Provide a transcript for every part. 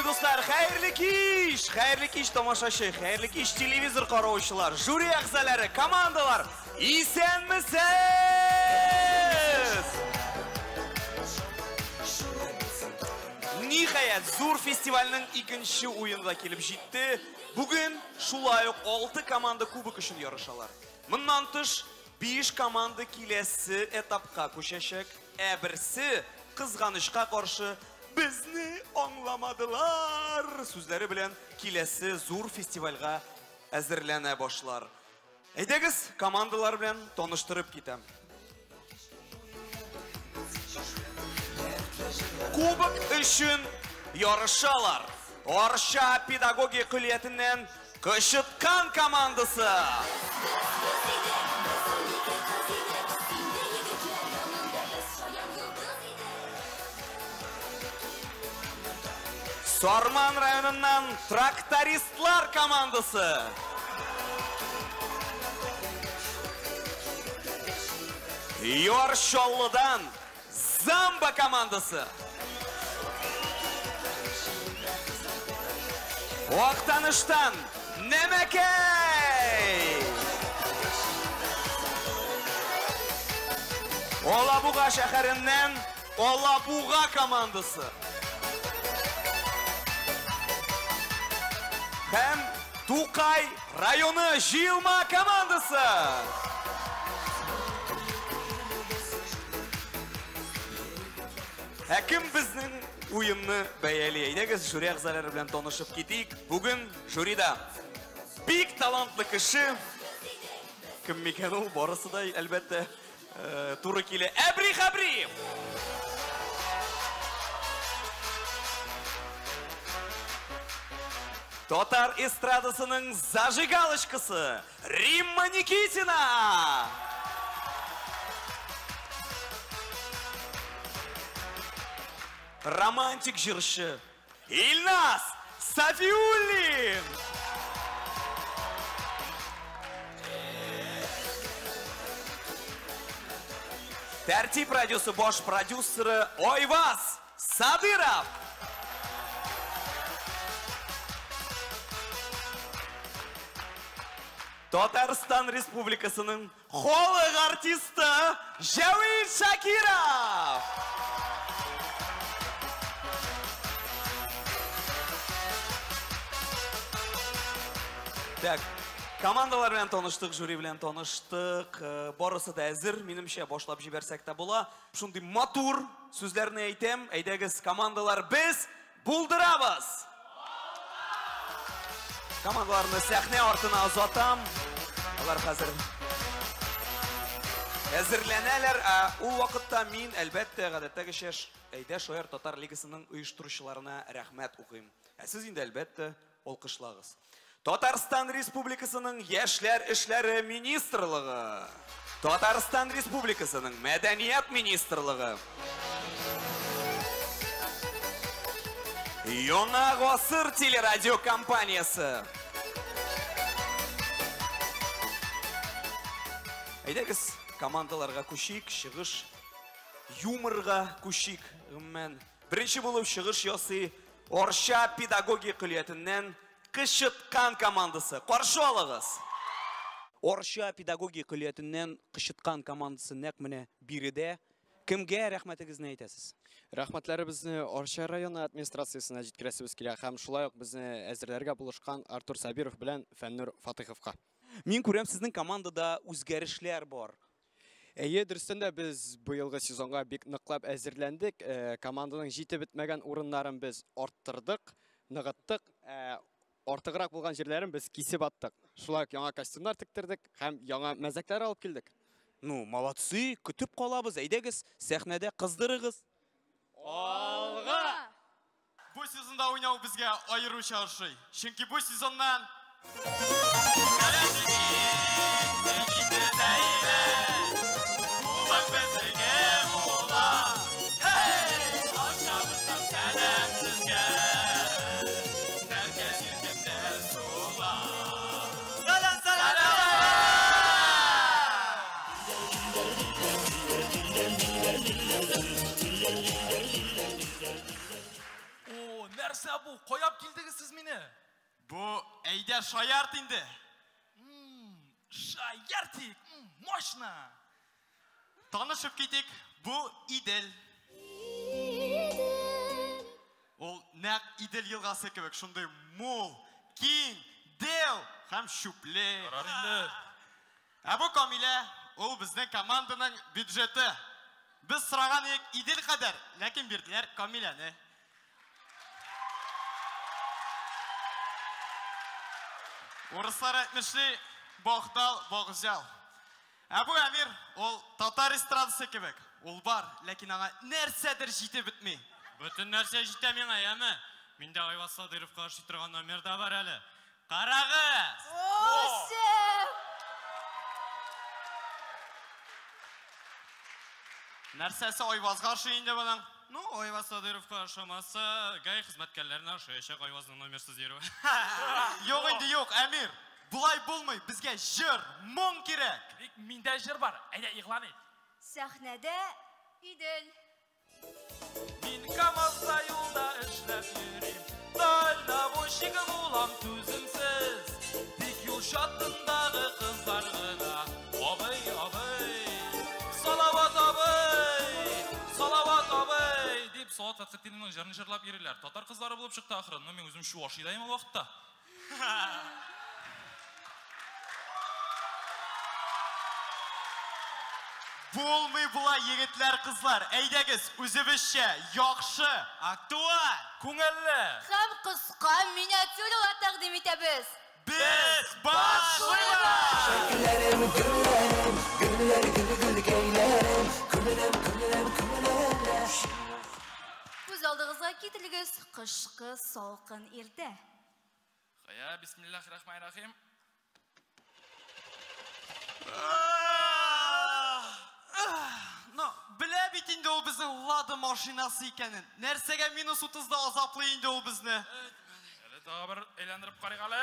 дуслар, хәерле кич! Хәерле кич, тамашачы, хәерле кич, телевизор караучылар, жюри әгъзалары, командалар, исәнмесез! Ниһаять, зур фестивальнең икенче уены да килеп җитте. Бүген шулай ук 6 команда кубок өчен ярышалар. Моннан тыш, 5 команда киләсе этапка күчәчәк, ә берсе кызганычка каршы безне аңламадылар сүзләре белән киләсе зур фестивальгә әзерләнә башлар. Әйдәгез, командалар белән таныштырып китәм. Кубок өчен ярышалар. Арча педагогия көллиятеннән Кычыткан командасы. Сарман районыннан трактористлар командасы. Яр Чаллыдан Замба командасы. Актаныштан Нәмәкәй. Алабуга шәһәреннән Алабуга командасы. Һәм Тукай районы җыелма командасы. Ә кем безнең уенны бәяли? Әйдәгез, жюри әгъзалары белән танышып китик. Бүген жюрида бик талантлы кеше. Кем микән ул? Барысы да, әлбәттә, туры килә. Әбри Хәбриев! Татар эстрадасының зажигалочкасы Римма Никитина! Романтик җырчы Илназ Сафиуллин! Тәртип радиосы баш продюсеры Айваз Садыров! Татарстан Республикасының халык артисты Җәвит Шакиров! Так, командалар белән таныштык, жюри белән таныштык. Барысы да әзер, минемчә, башлап җибәрсәк тә була. Шундый матур сүзләрне әйтәм. Әйдәгез, командалар, без булдырабыз! Командаларны сәхнә артына озатам. Алар хәзер әзерләнәләр. Ә ул вакытта мин, әлбәттә, гадәттәгечә, Әйдә Шаяр Татар лигасының оештыручыларына рәхмәт укыйм. Ә сез инде, әлбәттә, алкышлагыз. Татарстан Республикасының Яшьләр эшләре министрлыгы, Татарстан Республикасының Мәдәният министрлыгы, Яңа гасыр телерадиокомпаниясе. Әйдәгез, командаларга күчик, чыгыш юморга күчик. Гомумән, беренче булып чыгыш ясый Арча педагогия көллиятеннән Кычыткан командасы. Каршы алыгыз! Арча педагогия көллиятеннән Кычыткан командасы нәкъ менә биредә. Кемгә рәхмәтегезне әйтәсез? Рәхмәтләребезне Арча районы администрациясенә җиткерәсебез килә һәм шулай ук безне әзерләргә булышкан Артур Сабиров белән Фәннур Фатыйховка. Мин күрәм, сезнең командада үзгәрешләр бар. Әйе, дөрестән дә без быелгы сезонга бик ныклап әзерләндек. Команданың җитеп бетмәгән урыннарын без арттырдык, ныгыттык. Артыграк булган җирләрен без кисеп аттык. Шулай ук яңа костюмнар тектердек һәм яңа мәзәкләр алып килдек. Ну, молодцы, көтеп калабыз. Әйдәгез, сәхнәдә кыздырыгыз. Алга! Бу сезонда уйнау безгә аеруча ошый. Чөнки бу сезоннан Нәрсә бу? Каяп килдегез сез мине? Бу әйдә шаярт инде. Шаяртик, мощно. Танышып китик, бу Идел. Ул нәкъ Идел елгасы кебек, шундый мул, киң, дәү һәм чүпле. Ярар инде. Ә бу Камилә, ул безнең команданың бюджеты. Без сораган идек Идел кадәр, ләкин бирделәр Камиләне. Урыслар әйтмешли, Бог дал, Бог взял. Ә бу Әмир, ул татар эстрадасы кебек. Ул бар, ләкин аңа нәрсәдер җитеп бетми. Бөтен нәрсә җитә миңа, яме? Миндә Айваз Садыровка ошый торган номер да бар әле. Карагыз! О, шеф! Нәрсәсе Айвазга ошый инде моның? Ну, Айваз Садыровка ошамаса, ГАИ хезмәткәрләренә ошаячак Айвазның номерсыз йөрүе. Юк инде, юк, Әмир. Болай булмый, безгә җыр, моң кирәк. Бик миндә җыр бар. Әйдә, игълан ит. Сәхнәдә Идел. Мин КамАЗда юлда эшләп йөрим. Дальнобойщик булам түземсез. Тик юл чатындагы кызлар гына. Абый, абый, Салават абый, Салават абый дип Салават Фәтхетдиновның җырын җырлап йөриләр. Татар кызлары булып чыкты ахыры. Но мин үзем чуаш идем ул вакытта. Булмый була, егетләр, кызлар. Әйдәгез, үзебезчә, яхшы, актуаль, күңелле һәм кыска миниатюралар тәкъдим итәбез. Без башлыйбыз! Чәчәкләрем, гөлләрем, гөлләр гөл гөлкәйләрем, күңелем, күңелем, күңелем. Күз алдыгызга китерегез кышкы салкын иртә. Хая, бисмиллахир-рахманир-рахим. Но, белә бит инде ул безнең Лада машинасы икәнен. Нәрсәгә минус утызда азаплый инде ул безне? Әле тагы бер әйләндереп карыйк әле.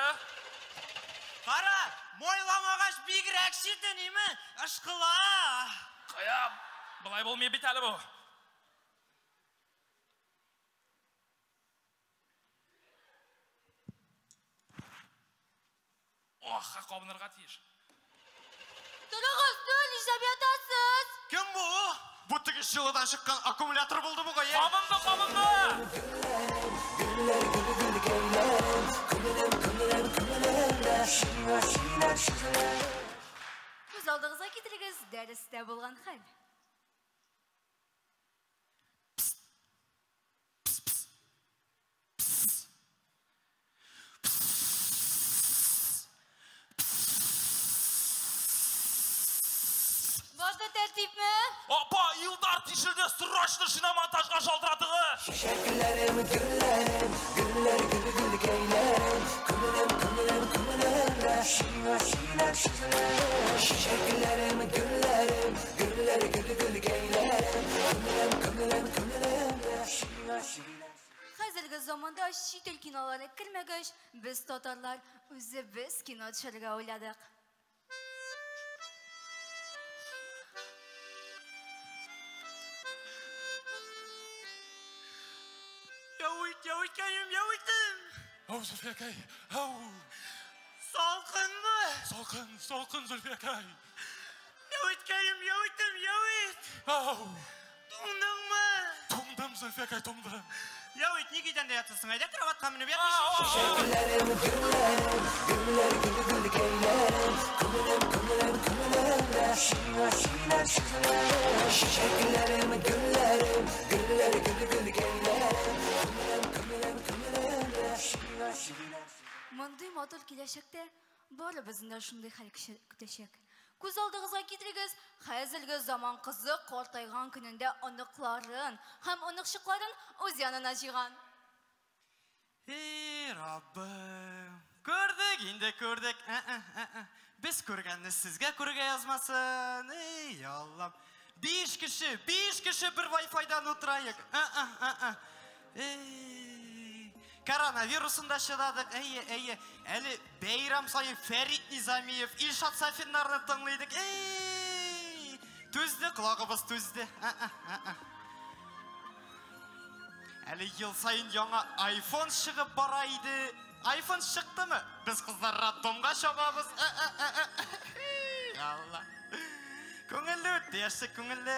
Кара, майламагач бигрәк читен, име? Ышкыла. Кая, болай булмый бит әле бу. Ох, кабынырга тиеш. Торыгыз, нишләп ятасыз? Кем бу? Бу теге җылыдан чыккан аккумулятор булды бугай, ә? Кабынды, кабынды! Гөлләр, гөл гөлкәйләрем, күңелем, күңелем, күңелем. Күз алдыгызга китерегез дәрестә булган хәл. Башта тәртипме? Апа, Илдар тишелде, срочно шиномонтажга шалтыратыгы. Чәчәкләрем, гөлләрем, гөлләр гөл гөлкәйләрем, күңелем, күңелем, күңелем. Чәчәкләрем, гөлләрем, гөлләр гөл гөлкәйләрем, күңелем, күңелем, күңелем. Хәзерге заманда чит ил кинолары кермәгәч, без татарлар үзебез кино төшерергә уйладык. Яуит, яуитем. Ау, Зөлфиякай, ау. Салкынмы? Салкын, салкын, Зөлфиякай. Яуиткәем, яуитем, яуит. Ау. Туңдыңмы? Туңдым, Зөлфиякай, туңдым. Яуит, ник идәндә ятасың? Әйдә кроватка менеп ят. Чәчәкләрем, гөлләрем, гөлләр гөл гөлкәйләрем, күңелем, күңелем, күңелем. Чәчәкләрем, гөлләрем, гөлләр гөл гөлкәйләрем, күңелем, күңелем, күңелем. Мондый матур киләчәктә барыбызны да шундый хәл көтәчәк. Күз алдыгызга китерегез, хәзерге заман кызы картайган көнендә оныкларын һәм оныкчыкларын үз янына җыйган. Эй, Раббым! Күрдек инде, күрдек. Без күргәнне сезгә күрергә язмасын. Эй, Аллам. 5 кеше, 5 кеше бер Wi-Fi-дан утыраек. Эй, коронавирусын да чыдадык. Әйе, әйе. Әле бәйрәм саен Фәрит Низамиев, Илшат Сафиннарны тыңлыйдык. Эй, түзде, колагыбыз түзде. Әле ел сайын яңа iPhone чыгып бара иде. iPhone чыктымы? Без кызлар роддомга чабабыз. Алла. Күңелле үтте, яшьлек күңелле.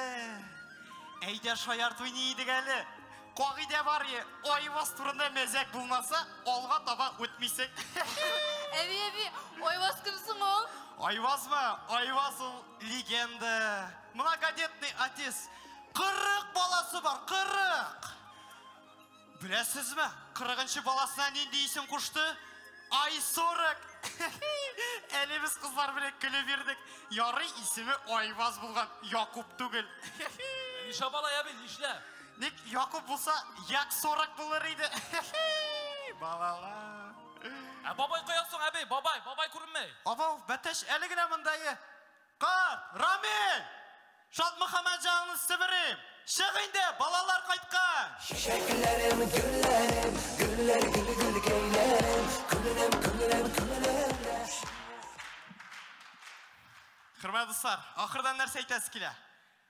Әйдә шаярту уйный идек әле. Кагыйдә бар, Айваз турында мәзәк булмаса, алга таба үтмисең. Әби, әби, Айваз кем соң ул? Айвазмы? Айваз ул легенда. Многодетный отец. 40 баласы бар, 40. Беләсезме? 40-нчы баласына нинди исем кушты? Ай 40. Әле без кызлар белән көлеп йөрдек. Ярый исеме Айваз булган, Якуб түгел. Нишләп алай, әби, нишләп? Ник Якуб булса, Як 40 булыр иде. Балалар. Ә бабай кая соң, әби? Бабай, бабай күренмәй. Абау, бәтәш әле генә монда. Карт, Рамил! Шат Мөхәммәтҗанны себерим. Чык инде, балалар кайткан. Чәчәкләрем, гөлләрем, гөлләр гөл гөлкәйләрем, күңелем, күңелем, күңелем. Хөрмәтле дуслар, ахырдан нәрсә әйтәсе килә?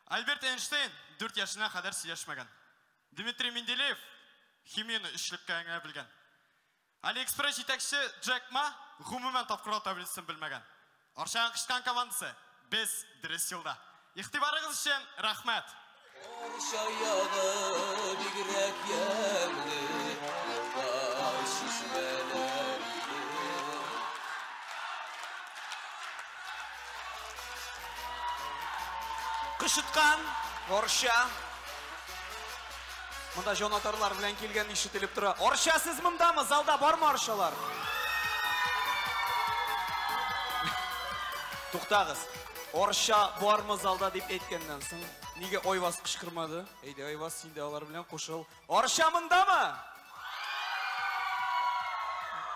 Альберт Эйнштейн 4 яшенә кадәр сөйләшмәгән. Дмитрий Менделеев химияне өчлеккә генә белгән. Алиэкспресс җитәкче Джек Ма гомумән тапкырлау таблицасын белмәгән. Арчаның Кычкан командасы, без дөрес юлда. Игътибарыгыз өчен рәхмәт. Арча ягы бигрәк ямьле, елга чишмәләр иде. Кычыткан, Арча. Монда җанатарлар белән килгән ишетелеп тора. Арча, сез мондамы? Залда бармы арчалар? Туктагыз. Арча бармы залда дип әйткәннән соң, нигә Айваз кычкырмады? Әйдә, Айваз, син дә алар белән кушыл. Арча мондамы?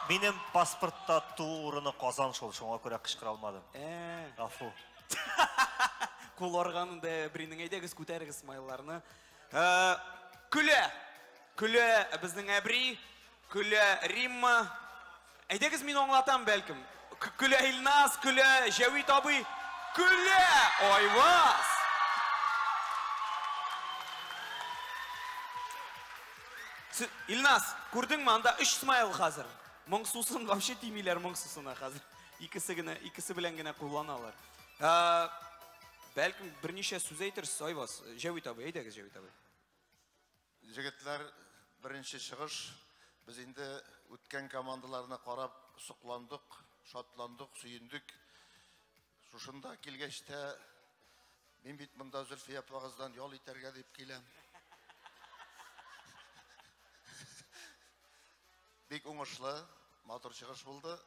Минем паспортта туу урыны Казан шул, шуңа күрә кычкыра алмадым. Гафу. Кул органын да беринең, әйдәгез, күтәрегез смайлларны. Көлә. Көлә безнең Әбри, көлә Римма. Әйдәгез, мин аңлатам бәлкем. Көлә Илназ, көлә Җәвит абый, көлә Айваз. Илназ, күрдеңме, анда 3 смайл хәзер. Моңсусын вообще тимиләр моңсусына хәзер. Икесе генә, икесе белән генә кулланалар. Бәлкем берничә сүз әйтерсез, Айваз. Җәвит абый, әйдәгез, Җәвит абый. Егетләр, беренче чыгыш. Без инде үткән командаларны карап сокландык, шатландык, сөендек. Шушында килгәч тә, мин бит монда Зөлфия апагыздан ял итәргә дип киләм. Бик уңышлы, матур чыгыш булды.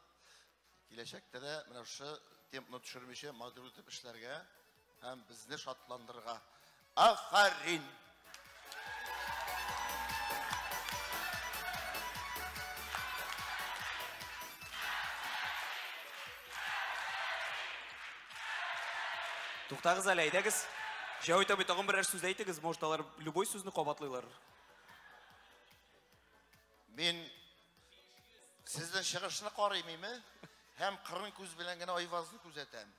Киләчәктә дә менә шушы темпны төшермичә матур итеп эшләргә һәм безне шатландырырга. Афәрин! Туктагыз әле, әйдәгез. Җәвит абый, тагын берәр сүз әйтегез, может, алар любой сүзне кабатлыйлар. Мин сезнең чыгышны карыйм име, һәм кырын күз белән генә Айвазны күзәтәм.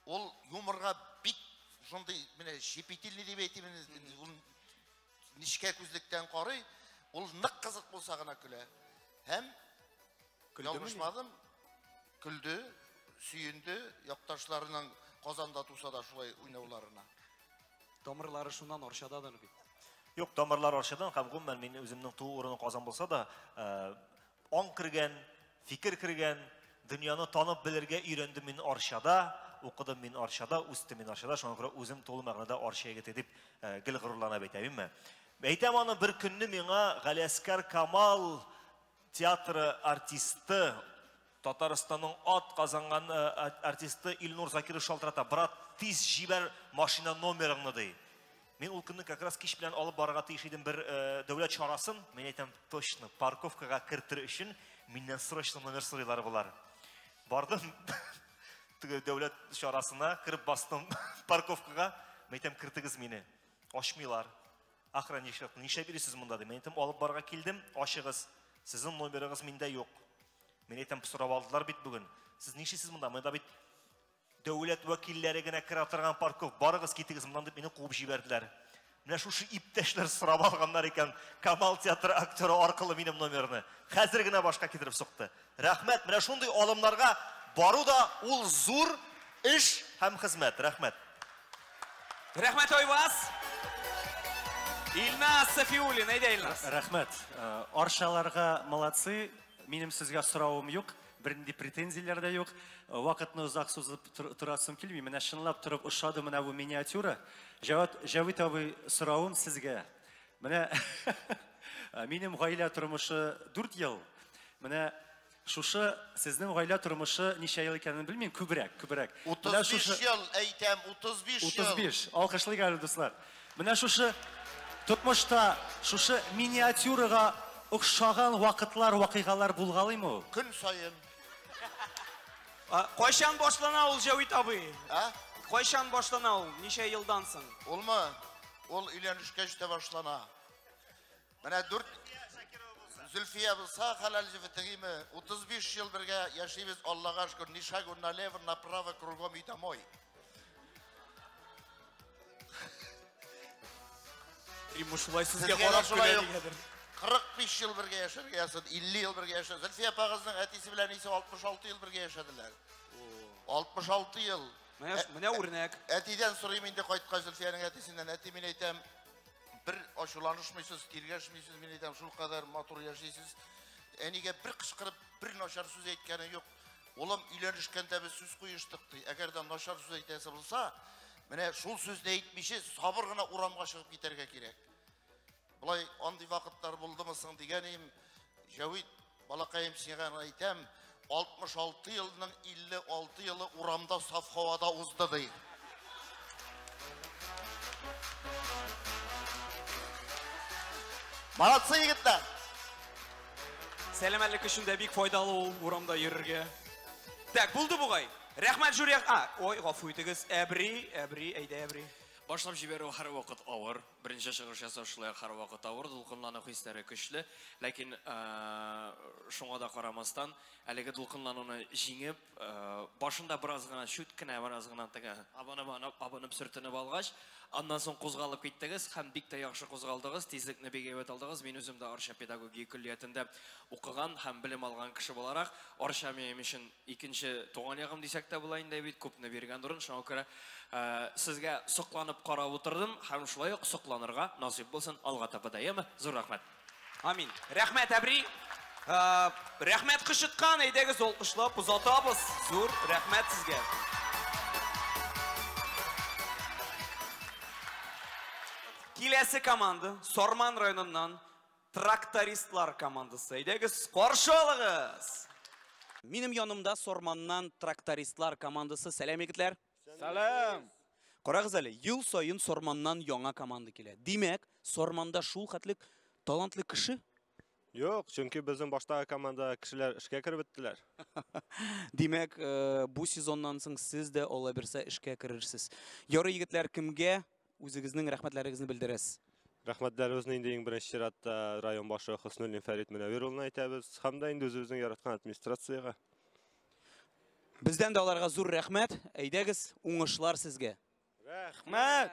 Ул юморга бик шундый, менә щепетильный дип әйтим, ул нечкә күзлектән карый, ул нык кызык булса гына көлә. Һәм ялгышмадым, көлде, сөенде, якташларының Казанда туса да шулай уйнауларына. Тамырлары шуннан Арчададыр бит. Юк, тамырлар Арчадан һәм гомумән мин үземнең туу урыны Казан булса да, аң кергән, фикер кергән, дөньяны танып белергә өйрәндем мин Арчада, укыдым мин Арчада, үстем мин Арчада, шуңа күрә үзем тулы мәгънәдә Арча егете дип гел горурланып әйтәм, әйме? Әйтәм аны, бер көнне миңа Галиәскар Камал театры артисты, Татарстанның ат казанган артисты Илнур Закиров шалтырата. Брат, тиз җибәр машина номерыңны, ди. Мин ул көнне как раз кич белән алып барырга тиеш идем бер дәүләт чарасын. Мин әйтәм, точно, парковкага кертер өчен миннән срочно номер сорыйлар болар. Бардым теге дәүләт чарасына, кереп бастым парковкага. Мин әйтәм, кертегез мине. Ачмыйлар. Охранник чыкты. Нишләп йөрисез монда, ди. Мин әйтәм, алып барырга килдем, ачыгыз. Сезнең номерыгыз миндә юк. Мин әйтәм, сорап алдылар бит бүген. Сез нишлисез монда? Монда бит дәүләт вәкилләре генә керә торган парковка. Барыгыз, китегез моннан дип мине куып җибәрделәр. Менә шушы иптәшләр сорап алганнар икән Камал театры актеры аркылы минем номерны. Хәзер генә башка китереп сукты. Рәхмәт, менә шундый алымнарга бару да ул зур эш һәм хезмәт. Рәхмәт. Рәхмәт, Айваз. Илназ Сафиуллин, әйдә, Илназ. Рәхмәт. Арчаларга молодцы. Минем сезгә соравым юк, бернинди претензияләр дә юк. Вакытны озак сузып торасым килми. Менә чынлап торып ошады менә бу миниатюра. Җәвит, Җәвит абый, соравым сезгә. Менә минем гаилә тормышы 4 ел. Менә шушы сезнең гаилә тормышы ничә ел икәнен белмим, күбрәк, күбрәк. 35 ел әйтәм, 35 ел. 35. Алкышлыйк әле, дуслар. Менә шушы тормышта, шушы миниатюрага охшаган вакытлар, вакыйгалар булгалыймы ул? Көн саен. Кайчан башлана ул, Җәвит абый? А? Кайчан башлана ул? Ничә елдан соң? Улмы? Ул өйләнешкәч тә башлана. Менә 4 Зөлфия булса, хәләл җефетегеме, 35 ел бергә яшибез, Аллага шөкер, ни шагу налево, направо, кругом и домой. Римма шулай сезгә Сезгә дә карап шулай көлә ук нигәдер. 45 ел бергә яшәргә язсын, 50 ел бергә яшәр. Зөлфия апагызның әтисе белән әнисе 66 ел бергә яшәделәр. 66 ел. Менә үрнәк. Әтидән сорыйм инде кайткач Зөлфиянең әтисеннән. Әти, мин әйтәм, бер ачуланышмыйсыз, тиргәшмисез, мин әйтәм, шул кадәр матур яшисез. Әнигә бер кычкырып, бер начар сүз әйткәне юк. Улым, өйләнешкәндә без сүз куештык ди. Әгәр дә начар сүз әйтәсе булса, менә шул сүзне әйтмичә, сабыр гына урамга чыгып китәргә кирәк. Болай андый вакытлар булдымы соң дигәнем, Җәвит, балакаем, сиңа әйтәм, 66 елның 56 елы урамда саф һавада узды ди. Молодцы, егетләр! Сәламәтлек өчен дә бик файдалы ул урамда йөрергә. Так, булды бугай. Рәхмәт жюри. А, ой, гафу итегез. Әбри, Әбри, әйдә, Әбри. Башлап җибәрү һәрвакыт авыр. Беренче чыгыш ясау шулай һәрвакыт авыр, дулкынлану хисләре көчле. Ләкин шуңа да карамастан, әлеге дулкынлануны җиңеп, башында бераз гына чүт кенә, бераз гына теге абынып, абынып сөртенеп алгач, аннан соң кузгалып киттегез һәм бик тә яхшы кузгалдыгыз, тизлекне бик әйбәт алдыгыз. Мин үзем дә Арча педагогия көллиятендә укыган һәм белем алган кеше буларак, Арча минем өчен икенче туган ягым дисәк тә була инде бит, күпне биргән урын. Шуңа күрә сезгә сокланып карап утырдым һәм шулай ук сокланырга насыйп булсын алга таба да, яме? Зур рәхмәт. Амин. Рәхмәт, Әбри. Рәхмәт кычыткан, әйдәгез алкышлап озатабыз. Зур рәхмәт сезгә. Киләсе команда Сарман районыннан трактористлар командасы. Әйдәгез, каршы алыгыз. Минем янымда Сарманнан трактористлар командасы. Сәлам, егетләр. Сәлам. Карагыз әле, ел саен Сарманнан яңа команда килә. Димәк, Сарманда шул хәтлек талантлы кеше? Юк, чөнки безнең баштагы команда кешеләр эшкә кереп беттеләр. Димәк, бу сезоннан соң сез дә алла бирсә эшкә керерсез. Ярый, егетләр, кемгә үзегезнең рәхмәтләрегезне белдерәсез? Рәхмәтләребезне инде иң беренче чиратта район башы Хөснуллин Фәрит Мөнәвир улына әйтәбез һәм дә инде үзебезнең яраткан администрациягә. Бездән дә аларга зур рәхмәт. Әйдәгез, уңышлар сезгә. Рәхмәт!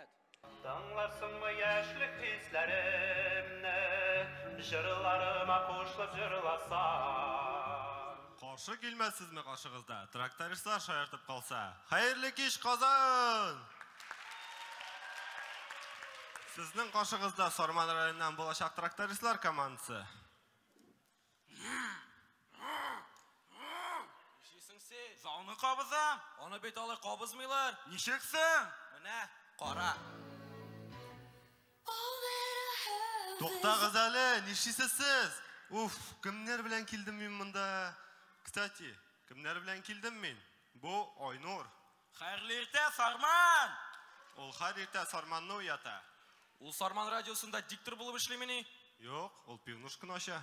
Тыңларсыңмы яшьлек хисләремне, җырларыма кушылып җырласаң. Каршы килмәссезме каршыгызда? Трактористлар шаяртып калса. Хәерле кич, Казан! Сезнең каршыгызда Сарман районыннан булачак трактористлар командасы. Нишлисең син? Зауны кабызам. Аны бит алай кабызмыйлар. Ничек соң? Менә, кара. Туктагыз әле, нишлисез сез? Уф, кемнәр белән килдем мин монда? Кстати, кемнәр белән килдем мин? Бу Айнур. Хәерле иртә, Сарман! Ул һәр иртә Сарманны уята. Ул Сарман радиосында диктор булып эшлимени? Юк, ул пивнушканы ача.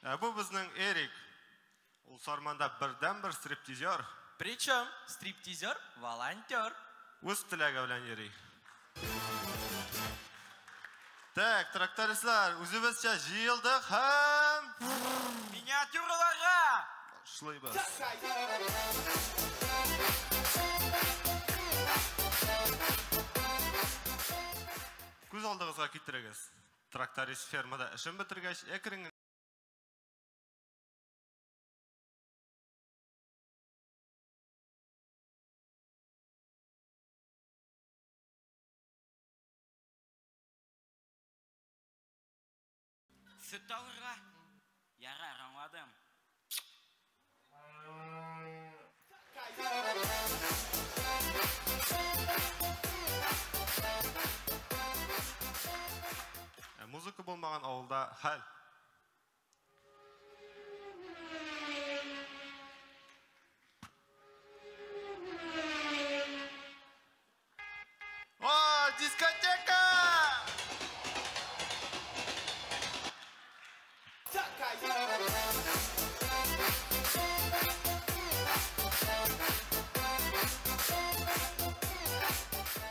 Ә бу безнең Эрик. Ул Сарманда бердән-бер стриптизер. Причем стриптизер волонтер. Үз теләге белән йөри. Так, трактористлар, үзебезчә җыелдык һәм миниатюраларга башлыйбыз. бетерегез. Тракторист фермада эшен бетергәч, әкрен Сөт алырга? Ярар, аңладым. Ә музыка булмаган авылда хәл. О, дискотека!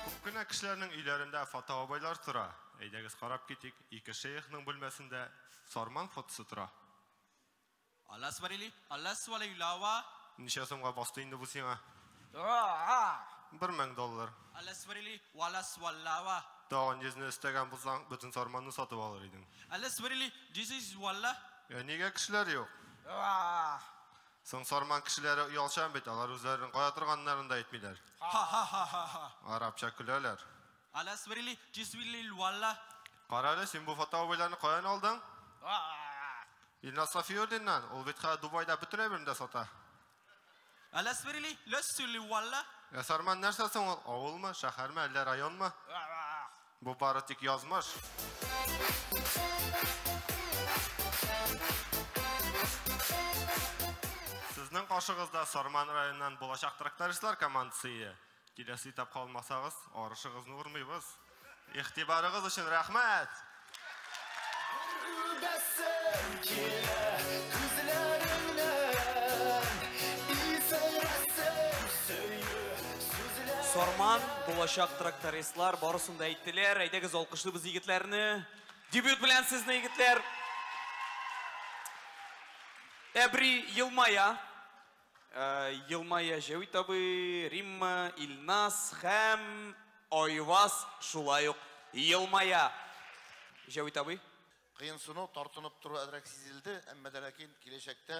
Күп кенә кешеләрнең өйләрендә фотообойлар тора. Әйдәгез карап китик, ике шейхның бүлмәсендә Сарман фотосы тора. Алла сварили, Алла свалилава. Ничә сумга басты инде бу сиңа? $1000. Алла сварили, вала сваллава. Тагын йөзне өстәгән булсаң, бөтен Сарманны сатып алыр идең. Алла сварили, this is валла. Ә нигә кешеләр юк? Соң Сарман кешеләре оялчан бит, алар үзләренең кая торганнарын да әйтмиләр. Ха-ха-ха-ха. Арабча көләләр. Алла сварили, this валла. Кара әле, син бу фотообойларны каян алдың? Илназ Сафиуллиннан, ул бит хәзер Дубайда бөтен әйберен дә сата. Алла сварили, лөссүли валла. Ә Сарман нәрсә соң ул? Авылмы, шәһәрме, әллә районмы? Бу бары тик язмыш. Сезнең каршыгызда Сарман районыннан булачак трактористлар командасы ие. Киләсе этапка алмасагыз, арышыгызны урмыйбыз. Игътибарыгыз өчен рәхмәт! Үбәсем килә күзләреңнән, исерәсем сөю сүзләр. Сарман, булачак трактористлар барысын да әйттеләр. Әйдәгез, алкышлыйбыз егетләрне. Дебют белән сезне, егетләр. Әбри елмая. Елмая Җәвит абый, Римма, Илназ һәм Айваз шулай ук елмая. Җәвит абый. Кыенсыну, тартынып тору әзрәк сизелде, әмма дә ләкин киләчәктә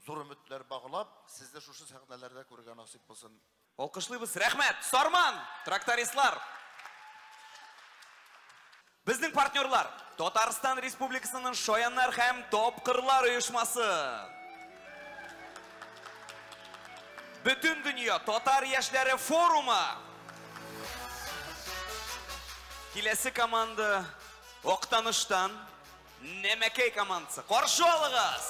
зур өметләр баглап, сезне шушы сәхнәләрдә күрергә насыйп булсын. Алкышлыйбыз. Рәхмәт. Сарман, трактористлар. Безнең партнерлар Татарстан Республикасының Шаяннар һәм Тапкырлар оешмасы. Бөтен дөнья татар яшьләре форумы. Киләсе команда Актаныштан Нәмәкәй командасы. Каршы алыгыз!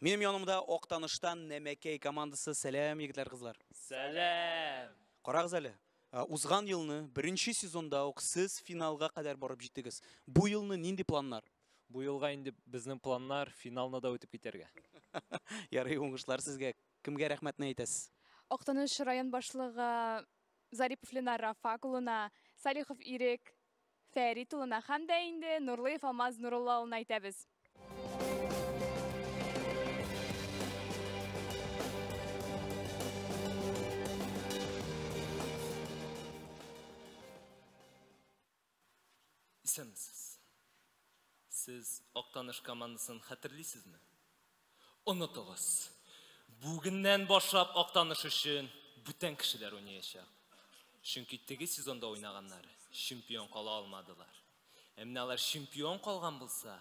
Минем янымда Актаныштан Нәмәкәй командасы. Сәлам, егетләр, кызлар. Сәлам! Карагыз әле, узган елны беренче сезонда ук сез финалга кадәр барып җиттегез. Бу елны нинди планнар? Бу елга инде безнең планнар финалны да үтеп китәргә. Ярый, уңышлар сезгә. Кемгә рәхмәтне әйтәсез? Актаныш район башлыгы Зарипов Ленар Рафак улына, Салихов Ирек Фәрит улына һәм дә инде Нурлыев Алмаз Нурулла улына әйтәбез. Исәнмесез. Сез Актаныш командасын хәтерлисезме? Онытыгыз. Бүгеннән башлап Актаныш өчен бүтән кешеләр уйнаячак. Чөнки теге сезонда уйнаганнар чемпион кала алмадылар. Ә менә алар чемпион калган булса,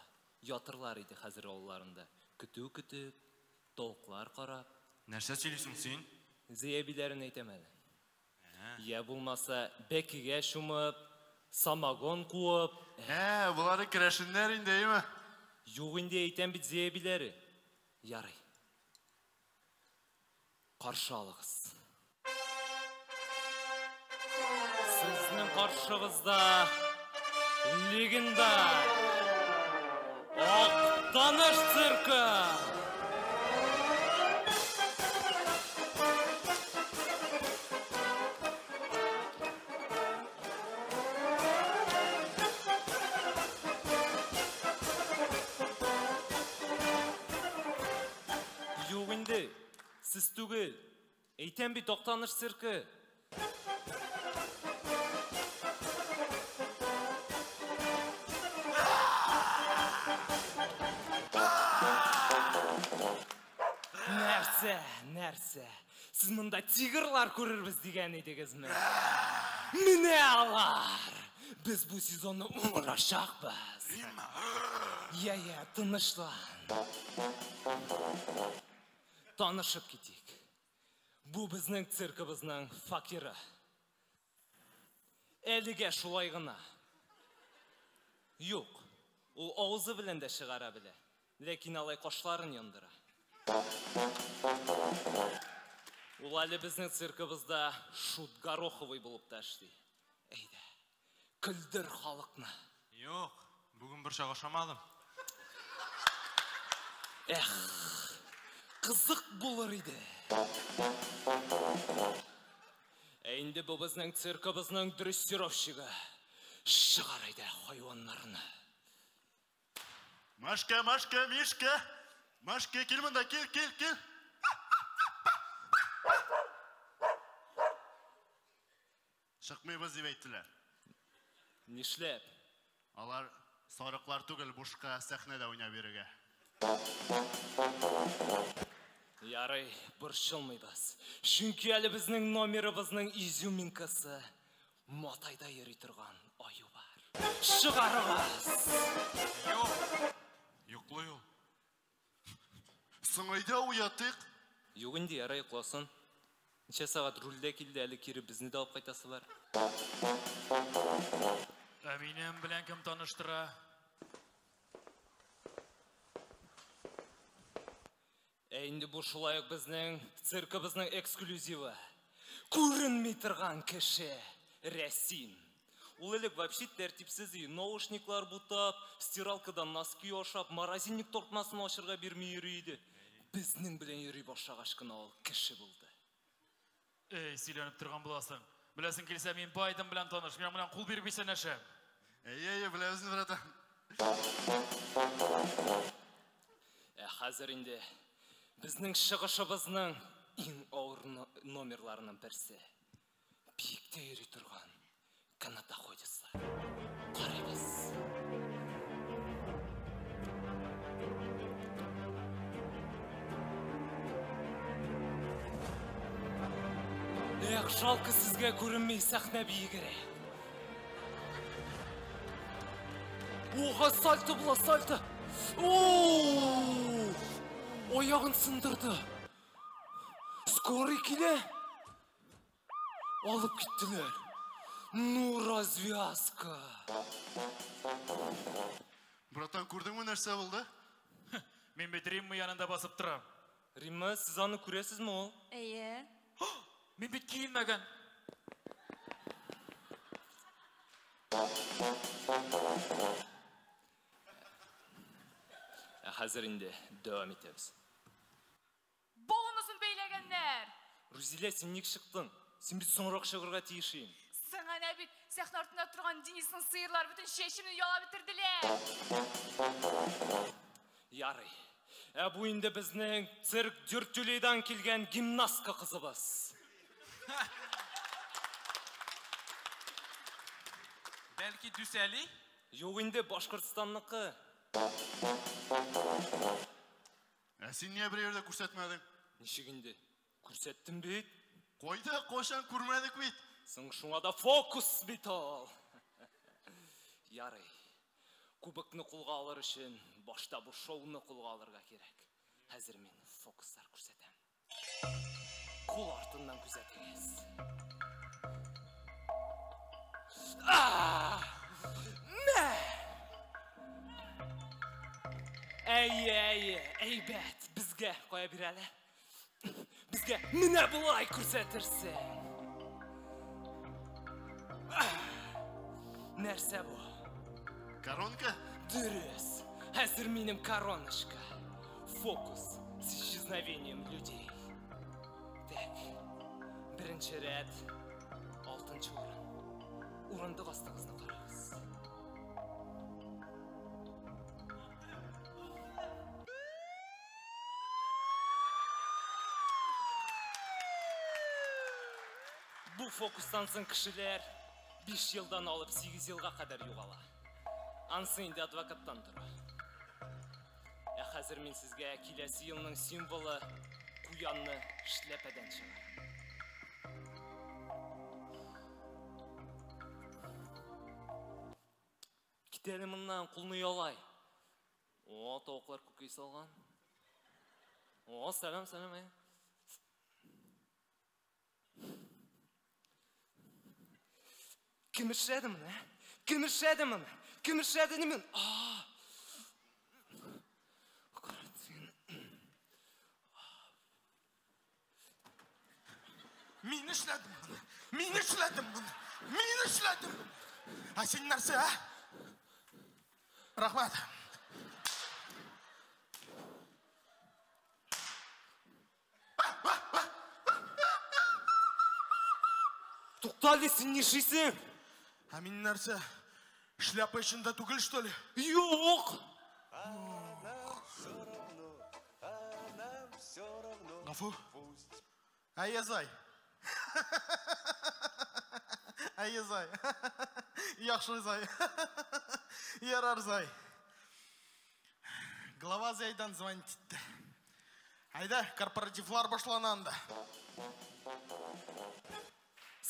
ятырлар иде хәзер авылларында. Көтү көтеп, тавыклар карап. Нәрсә сөйлисең син? Зәябиләрен әйтәм әле. Я булмаса, бәкегә чумып, самогон куып. Ә, булары керәшеннәр инде, әйме? Юк инде, әйтәм бит, зәябиләре. Ярый. Каршы алыгыз. Сезнең каршыгызда легендар Актаныш циркы! Юк инде, сез түгел. Әйтәм бит, Актаныш циркы. Нәрсә, нәрсә? Сез монда тигрлар күрербез дигән идегезме? Менә алар! Без бу сезонны уңырачакбыз. Я, я, тынычлан. Танышып китик. Бу безнең циркыбызның факиры. Әлегә шулай гына. Юк, ул авызы белән дә чыгара белә, ләкин алай кашларын яндыра. Ул әле безнең циркыбызда шут гороховый булып та эшли. Әйдә, көлдер халыкны. Юк, бүген борчак ашамадым. Эх, кызык булыр иде. Ә инде бу безнең циркыбызның дрессировщигы. Чыгар әйдә хайваннарны. Машка, Машка, Мишка. Машка, кил монда, кил, кил, кил. Чыкмыйбыз дип әйттеләр. Нишләп? Алар сарыклар түгел, бушка сәхнәдә уйнап йөрергә. Ярый, борчылмыйбыз. Чөнки әле безнең номерыбызның изюминкасы матайда йөри торган аю бар. Чыгарыгыз! Юк, йоклый ул. Соң әйдә уятыйк. Юк инде, ярый, йокласын. Ничә сәгать рульдә килде, әле кире безне дә алып кайтасы бар. Ә минем белән кем таныштыра? Ә инде бу шулай ук безнең циркыбызның эксклюзивы. Күренми торган кеше Рәсим. Ул элек вообще тәртипсез иде. Наушниклар бутап, стиралкадан носки ашап, морозильник тартмасын ачырга бирми йөри иде. Безнең белән йөри башлагач кына ул кеше булды. Эй, сөйләнеп торган буласың. Беләсең килсә, мин Байден белән таныш, мин белән кул биреп исәнләшәм. Әйе, әйе, беләбез, братан. Ә хәзер инде безнең чыгышыбызның иң авыр номерларының берсе. Биектә йөри торган канатоходецлар. Карыйбыз. Эх, жалко сезгә күренми сәхнә биегерәк. Оха, сальто була, сальто. О! Аягын сындырды. Скорый килә. Алып киттеләр. Ну, развязка. Братан, күрдеңме нәрсә булды? Мин бит Римма янында басып торам. Римма, сез аны күрәсезме ул? Әйе. Мин бит киенмәгән. Ә хәзер инде дәвам итәбез. Бонусын бәйләгәннәр. Рузилә, син ник чыктың? Син бит соңрак чыгарга тиеш идең. Соң әнә бит сәхнә артында торган Денисның сыерлары бөтен чәчемне ялап бетерделәр. Ярый. Ә бу инде безнең цирк Дюртюлейдан килгән гимнастка кызыбыз. Бәлки Дүсәли? Юк инде, Башкортстанныкы. Ә син нигә бер йирдә күрсәтмәдең? Ничек инде? Күрсәттем бит. Кайда, кайчан күрмәдек бит. Соң шуңа да фокус бит ул. Ярый. Кубокны кулга алыр өчен башта бу шоуны кулга алырга кирәк. Хәзер мин фокуслар күрсәтәм. Кул артыннан күзәтегез. Мә! Әйе, әйе, әйбәт. Безгә кая бир әле? Безгә менә болай күрсәтерсең. Нәрсә бу? Коронка? Дөрес. Хәзер минем короночка. Фокус с исчезновением людей. Так. Беренче рәт, алтынчы урын. Урындык астыгызны карагыз. Бу фокустан соң кешеләр 5 елдан алып 8 елга кадәр югала. Ансы инде адвокаттан тора. Ә хәзер мин сезгә киләсе елның символы Куянны эшләпәдән чыгар. Кит әле моннан, кулны ялай. О, тавыклар күкәй салган. О, сәлам, сәлам, әй. Кем эшләде моны, ә? Кем эшләде моны? Кем эшләде моны? А! Мин эшләдем моны. Мин эшләдем моны. Мин эшләдем. Ә син нәрсә, ә? Рәхмәт. Туктале, син нишлисең? Ә мин нәрсә? Шляпа эчендә түгел, что ли? Юк! Гафу. Әйе, зай. Әйе, зай. Яхшы, зай. Ярар, зай. Глава Зәйдән звонить итте. Әйдә, корпоративлар башлана анда.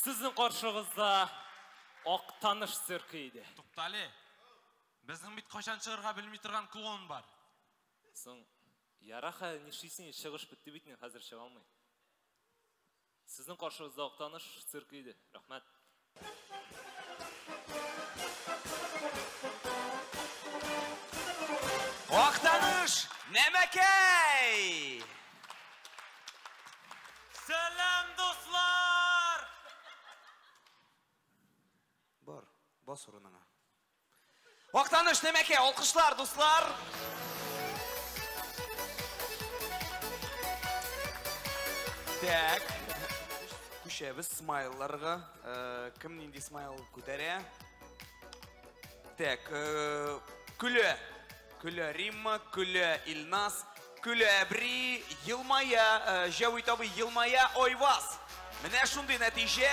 Сезнең каршыгызда Актаныш циркы иде. Туктале. Безнең бит кайчан чыгарга белми торган клоун бар. Соң, яра хәзер нишлисең, чыгыш бетте бит инде, хәзер чыга алмый. Сезнең каршыгызда Актаныш циркы иде. Рәхмәт. Актаныш Нәмәкәй! Сәлам, дуслар! Бар, бас урыныңа. Актаныш Нәмәкәй, алкышлар, дуслар! Так. Күчәбез смайлларга. Кем нинди смайл күтәрә? Так, көлә. Көлә Римма, көлә Илназ, көлә Әбри, елмая, Җәвит абый елмая Айваз. Менә шундый нәтиҗә.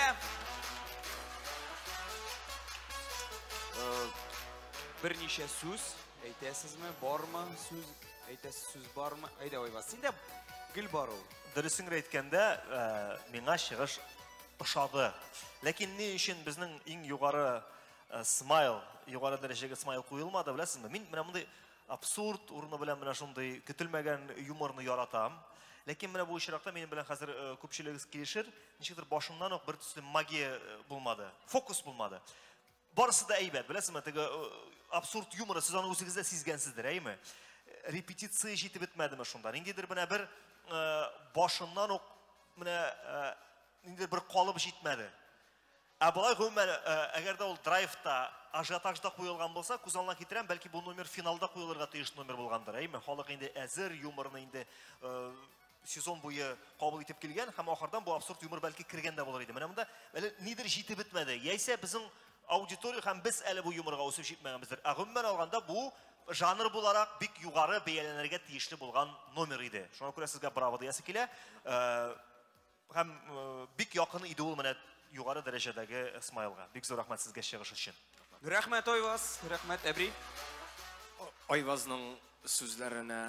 Берничә сүз әйтәсезме, бармы сүз, әйтәсе сүз бармы? Әйдә, Айваз, синдә гел бар ул. Дөресен генә әйткәндә, миңа чыгыш ошады. Ләкин ни өчен безнең иң югары смайл, югары дәрәҗәгә смайл куелмады, беләсезме? Мин менә мондый абсурд урыны белән менә шундый көтелмәгән юморны яратам. Ләкин менә бу очракта минем белән хәзер күпчелегегез килешер, ничектер башыннан ук бер төсле магия булмады, фокус булмады. Барысы да әйбәт, беләсезме, теге абсурд юморы, сез аны үзегез дә сизгәнсездер, әйме? Репетиция җитеп бетмәдеме шунда? Ниндидер менә бер башыннан ук менә ниндидер бер калып җитмәде. Ә болай гомумән, әгәр дә ул драйвта, ажиотажда куелган булса, күз алдына китерәм, бәлки бу номер финалда куелырга тиеш номер булгандыр, әйме? Халык инде әзер юморны инде сезон буе кабул итеп килгән һәм ахырдан бу абсурд юмор бәлки кергән дә булыр иде. Менә монда әле нидер җитеп бетмәде. Яисә безнең аудитория һәм без әле бу юморга үсеп җитмәгәнбездер. Ә гомумән алганда бу жанр буларак бик югары бәяләнергә тиешле булган номер иде. Шуңа күрә сезгә браво диясе килә. Һәм бик якын иде ул менә югары дәрәҗәдәге смайлга. Бик зур рәхмәт сезгә чыгыш өчен. Рәхмәт, Айваз, рәхмәт, Әбри. Айвазның сүзләренә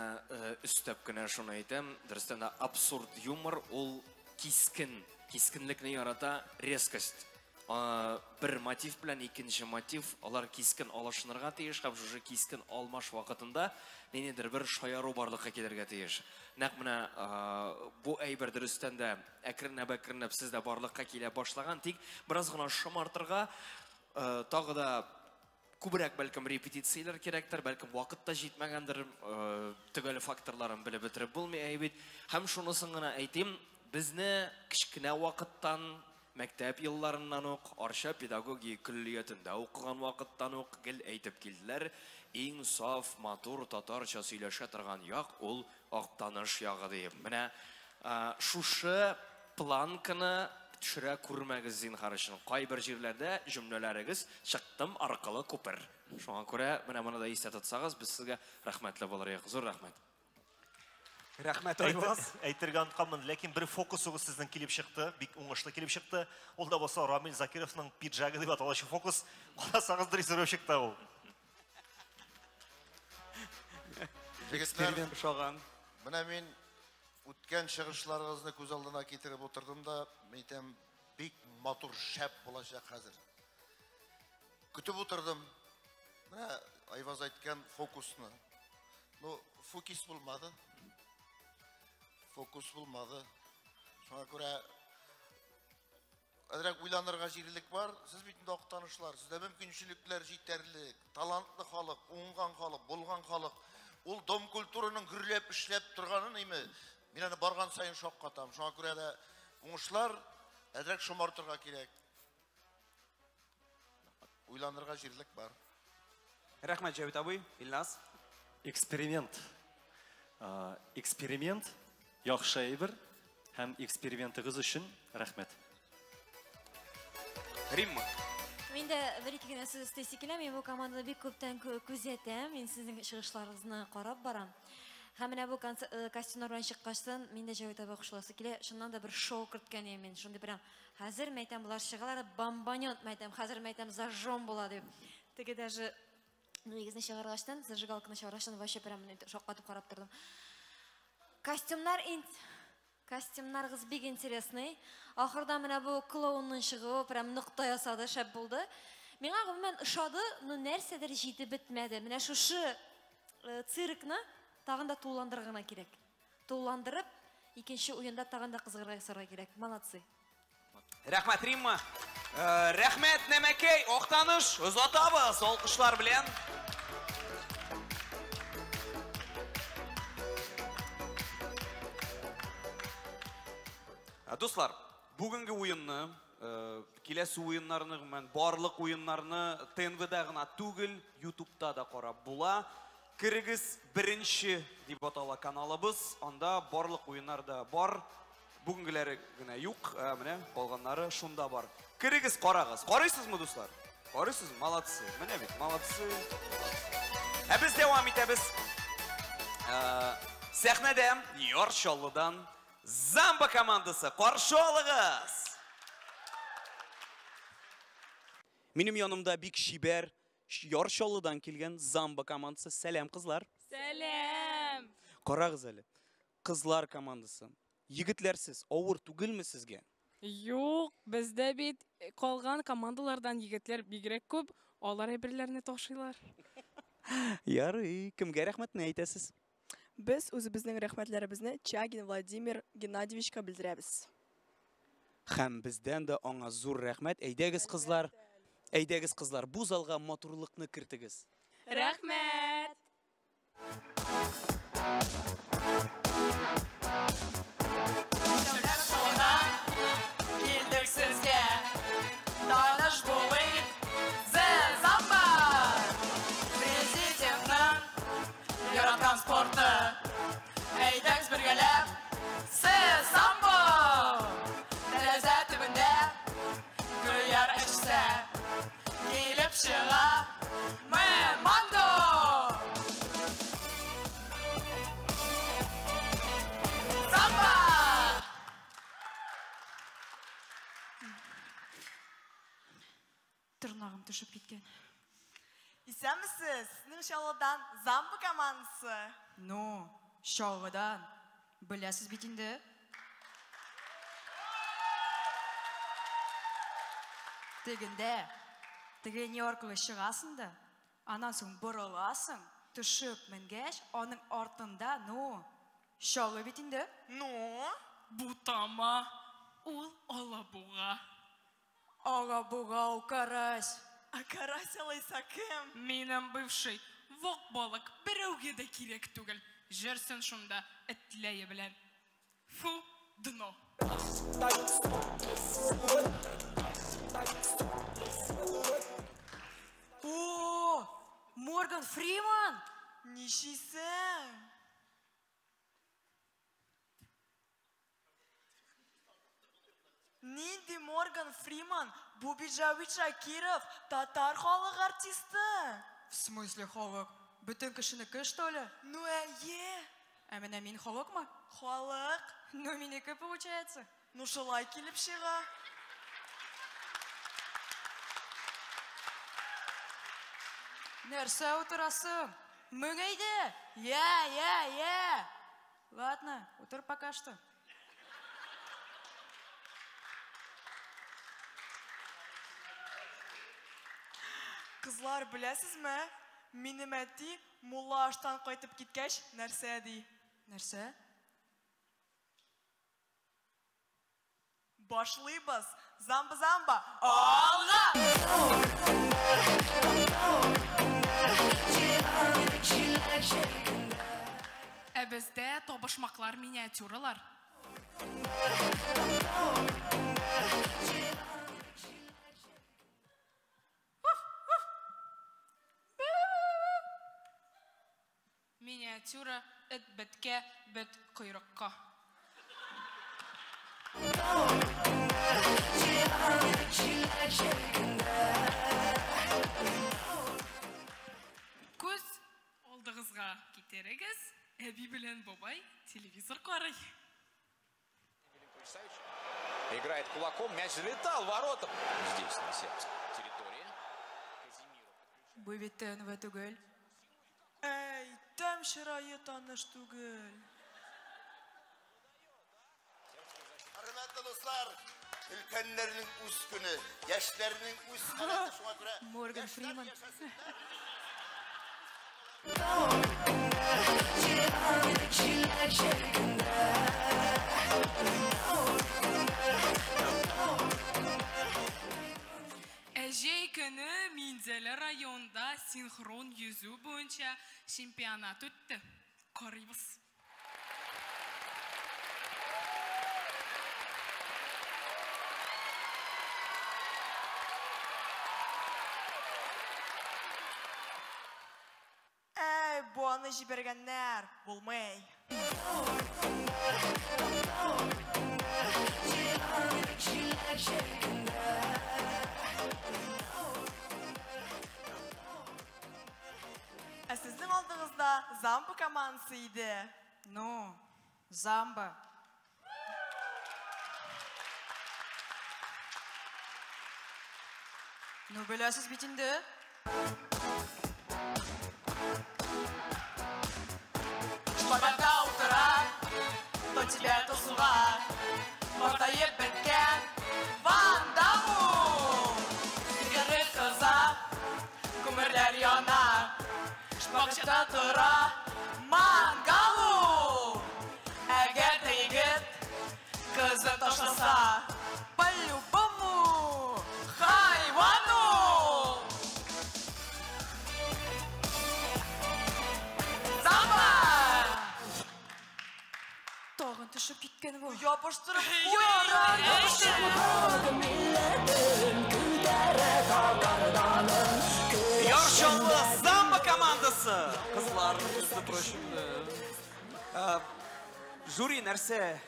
өстәп кенә шуны әйтәм. Дөрестән дә абсурд юмор ул кискен, кискенлекне ярата, резкость. Бер мотив белән икенче мотив, алар кискен алышынырга тиеш һәм шушы кискен алмаш вакытында ниндидер бер шаяру барлыкка килергә тиеш. Нәкъ менә бу әйбер дөрестән дә әкренләп-әкренләп сездә барлыкка килә башлаган, тик бераз гына шомартырга, тагы да күбрәк бәлкем репетицияләр кирәктер, бәлкем вакыт та җитмәгәндер, төгәл факторларын белеп бетереп булмый әй бит. Һәм шунысын гына әйтим, безне кечкенә вакыттан, мәктәп елларыннан ук, Арча педагогия көллиятендә укыган вакыттан ук гел әйтеп килделәр, иң саф, матур татарча сөйләшә торган як ул Актаныш ягы диеп. Менә шушы планканы төшерә күрмәгез зинһар өчен. Кайбер җирләрдә җөмләләрегез чыктым аркылы күпер. Шуңа күрә менә моны да истә тотсагыз, без сезгә рәхмәтле булыр идек. Зур рәхмәт. Рәхмәт, Айваз. Әйтергә онытканмын, ләкин бер фокусыгыз сезнең килеп чыкты, бик уңышлы килеп чыкты. Ул да булса Рамил Закировның пиджагы дип аталучы фокус. Карасагыз, дрессировщик та ул. Егетләр, Эксперимент ошаган. Менә мин Үткән чыгышларыгызны күз алдына китереп утырдым да, әйтәм, бик матур шәп булачак хәзер. Көтеп утырдым. Менә Айваз әйткән фокусны. Ну, фокус булмады. Фокус булмады. Шуңа күрә әзрәк уйланырга җирлек бар. Сез бит инде актанышлар, сездә мөмкинчелекләр җитәрлек. Талантлы халык, уңган халык, булган халык. Ул дом культураның гөрләп эшләп торганын име, мин аны барган саен шаккатам. Шуңа күрә дә уңышлар әзрәк шомартырга кирәк. Уйланырга җирлек бар. Рәхмәт, Җәвит абый. Илназ. Эксперимент. Эксперимент яхшы әйбер һәм экспериментыгыз өчен рәхмәт. Римма. Мин дә бер-ике генә сүз өстисе килә. Мин бу команданы бик күптән күзәтәм. Мин сезнең чыгышларыгызны карап барам. Һәм менә бу костюмнар белән чыккачтан мин дә Җәвит абый кушыласы килә. Чыннан да бер шоу керткән идем мин. Шундый прям хәзер мәйтәм болар чыгалар, бомбанет мәйтәм, хәзер мәйтәм зажжем була дип. Теге даже нигезне чыгаргачтан, зажигалканы чыгаргачтан вообще прям шаккатып карап тордым. Костюмнар костюмнарыгыз бик интересный. Ахырда менә бу клоунның чыгуы прям нокта ясады, шәп булды. Миңа гомумән ошады, но нәрсәдер җитеп бетмәде. Менә шушы циркны тагын да тулыландырырга гына кирәк. Тулыландырып, икенче уенда тагын да кызыгырга ясарга кирәк. Молодцы. Рәхмәт, Римма. Рәхмәт, Нәмәкәй, Актаныш, озатабыз алкышлар белән. Дуслар, бүгенге уенны, киләсе уеннарны, гомумән, барлык уеннарны ТНВда гына түгел, YouTube'та да карап була. Керегез беренче дип атала каналыбыз, анда барлык уеннар да бар. Бүгенгеләре генә юк, менә калганнары шунда бар. Керегез, карагыз. Карыйсызмы, дуслар? Карыйсызмы? Молодцы. Менә бит, молодцы. Ә без дәвам итәбез. Сәхнәдә Яр Чаллыдан Замба командасы. Каршы алыгыз! Минем янымда бик чибәр Яр Чаллыдан килгән Замба командасы. Сәлам, кызлар. Сәлам! Карагыз әле. Кызлар командасы. Егетләрсез, авыр түгелме сезгә? Юк, бездә бит калган командалардан егетләр бигрәк күп, алар әйберләрне ташыйлар. Ярый, кемгә рәхмәтне әйтәсез? Без үзебезнең рәхмәтләребезне Чагин Владимир Геннадьевичка белдерәбез. Һәм бездән дә аңа зур рәхмәт. Әйдәгез, кызлар, әйдәгез, кызлар, бу залга матурлыкны кертегез. Рәхмәт! Килдек сезгә, таныш булыйк, Замба! Президентның яраткан спорты, әйдәгез бергәләп, Самбо! Тәрәзә төбендә гөлләр әчсә, килеп чыга Мемандо! Самбо! Тырнагым төшеп киткән. Исәнмесез, сезнең Чаллыдан Замба командасы. Ну, Чаллыдан. Беләсез бит инде. Тегендә, теге ни аркылы чыгасың да, аннан соң борыласың, төшеп менгәч, аның артында, ну, Чаллы бит инде. Ну? Бутама, ул Алабуга. Алабуга ул карась. А карась алайса кем? Минем бывший вак балык берәүгә дә кирәк түгел. Җөрсен шунда этләе белән. Фу, дно. О, Морган Фриман! Нишисең? Нинди Морган Фриман? Бу бит Җавит Шакиров, татар халык артисты. В смысле халык? Бөтен кешенеке, что ли? Ну, әйе. Ә менә мин халыкмы? Халык. Ну, минеке получается. Ну, шулай килеп чыга. Нәрсә утырасың? Мең әйдә! Я, я, я! Ладно, утыр пока что. Кызлар, беләсезме? Минем әти мулла аштан кайтып киткәч, нәрсә ди? Нәрсә? Башлыйбыз. Замба-замба. Алга! Ә бездә табышмаклар миниатюралар. Миниатюра эт беткә, бет койрыкка. Күз алдыгызга китерегез, әби белән бабай телевизор карый. Играет кулаком, мяч залетал в ворота. Здесь, на сербской территории. Бу бит ТНВ түгел. Әй, тәм чырае таныш түгел. Хөрмәтле дуслар, өлкәннәрнең үз көне, яшьләрнең үз халәте, шуңа күрә Морган Фриман. Ә җәй көне Минзәлә районында синхрон йөзү буенча чемпионат үтте. Карыйбыз. Әй, бу аны җибәргәннәр. Булмый. Ә сезнең алдыгызда Замба командасы иде. Ну, Замба. Ну, беләсез бит инде. Шпагатта утыра, то тебя, то суга. Картаеп беткән Ван Даму. Егерме кыза, күмерләр яна. Шпагатта тора мангалу. Әгәр дә егет кызын ташласа, по-любому хайвану. Замба! Тагын төшеп киткән бу. Ябыштырып Ярар, Яр Чаллы Замба командасы. Кызлар, между прочим. Жюри нәрсә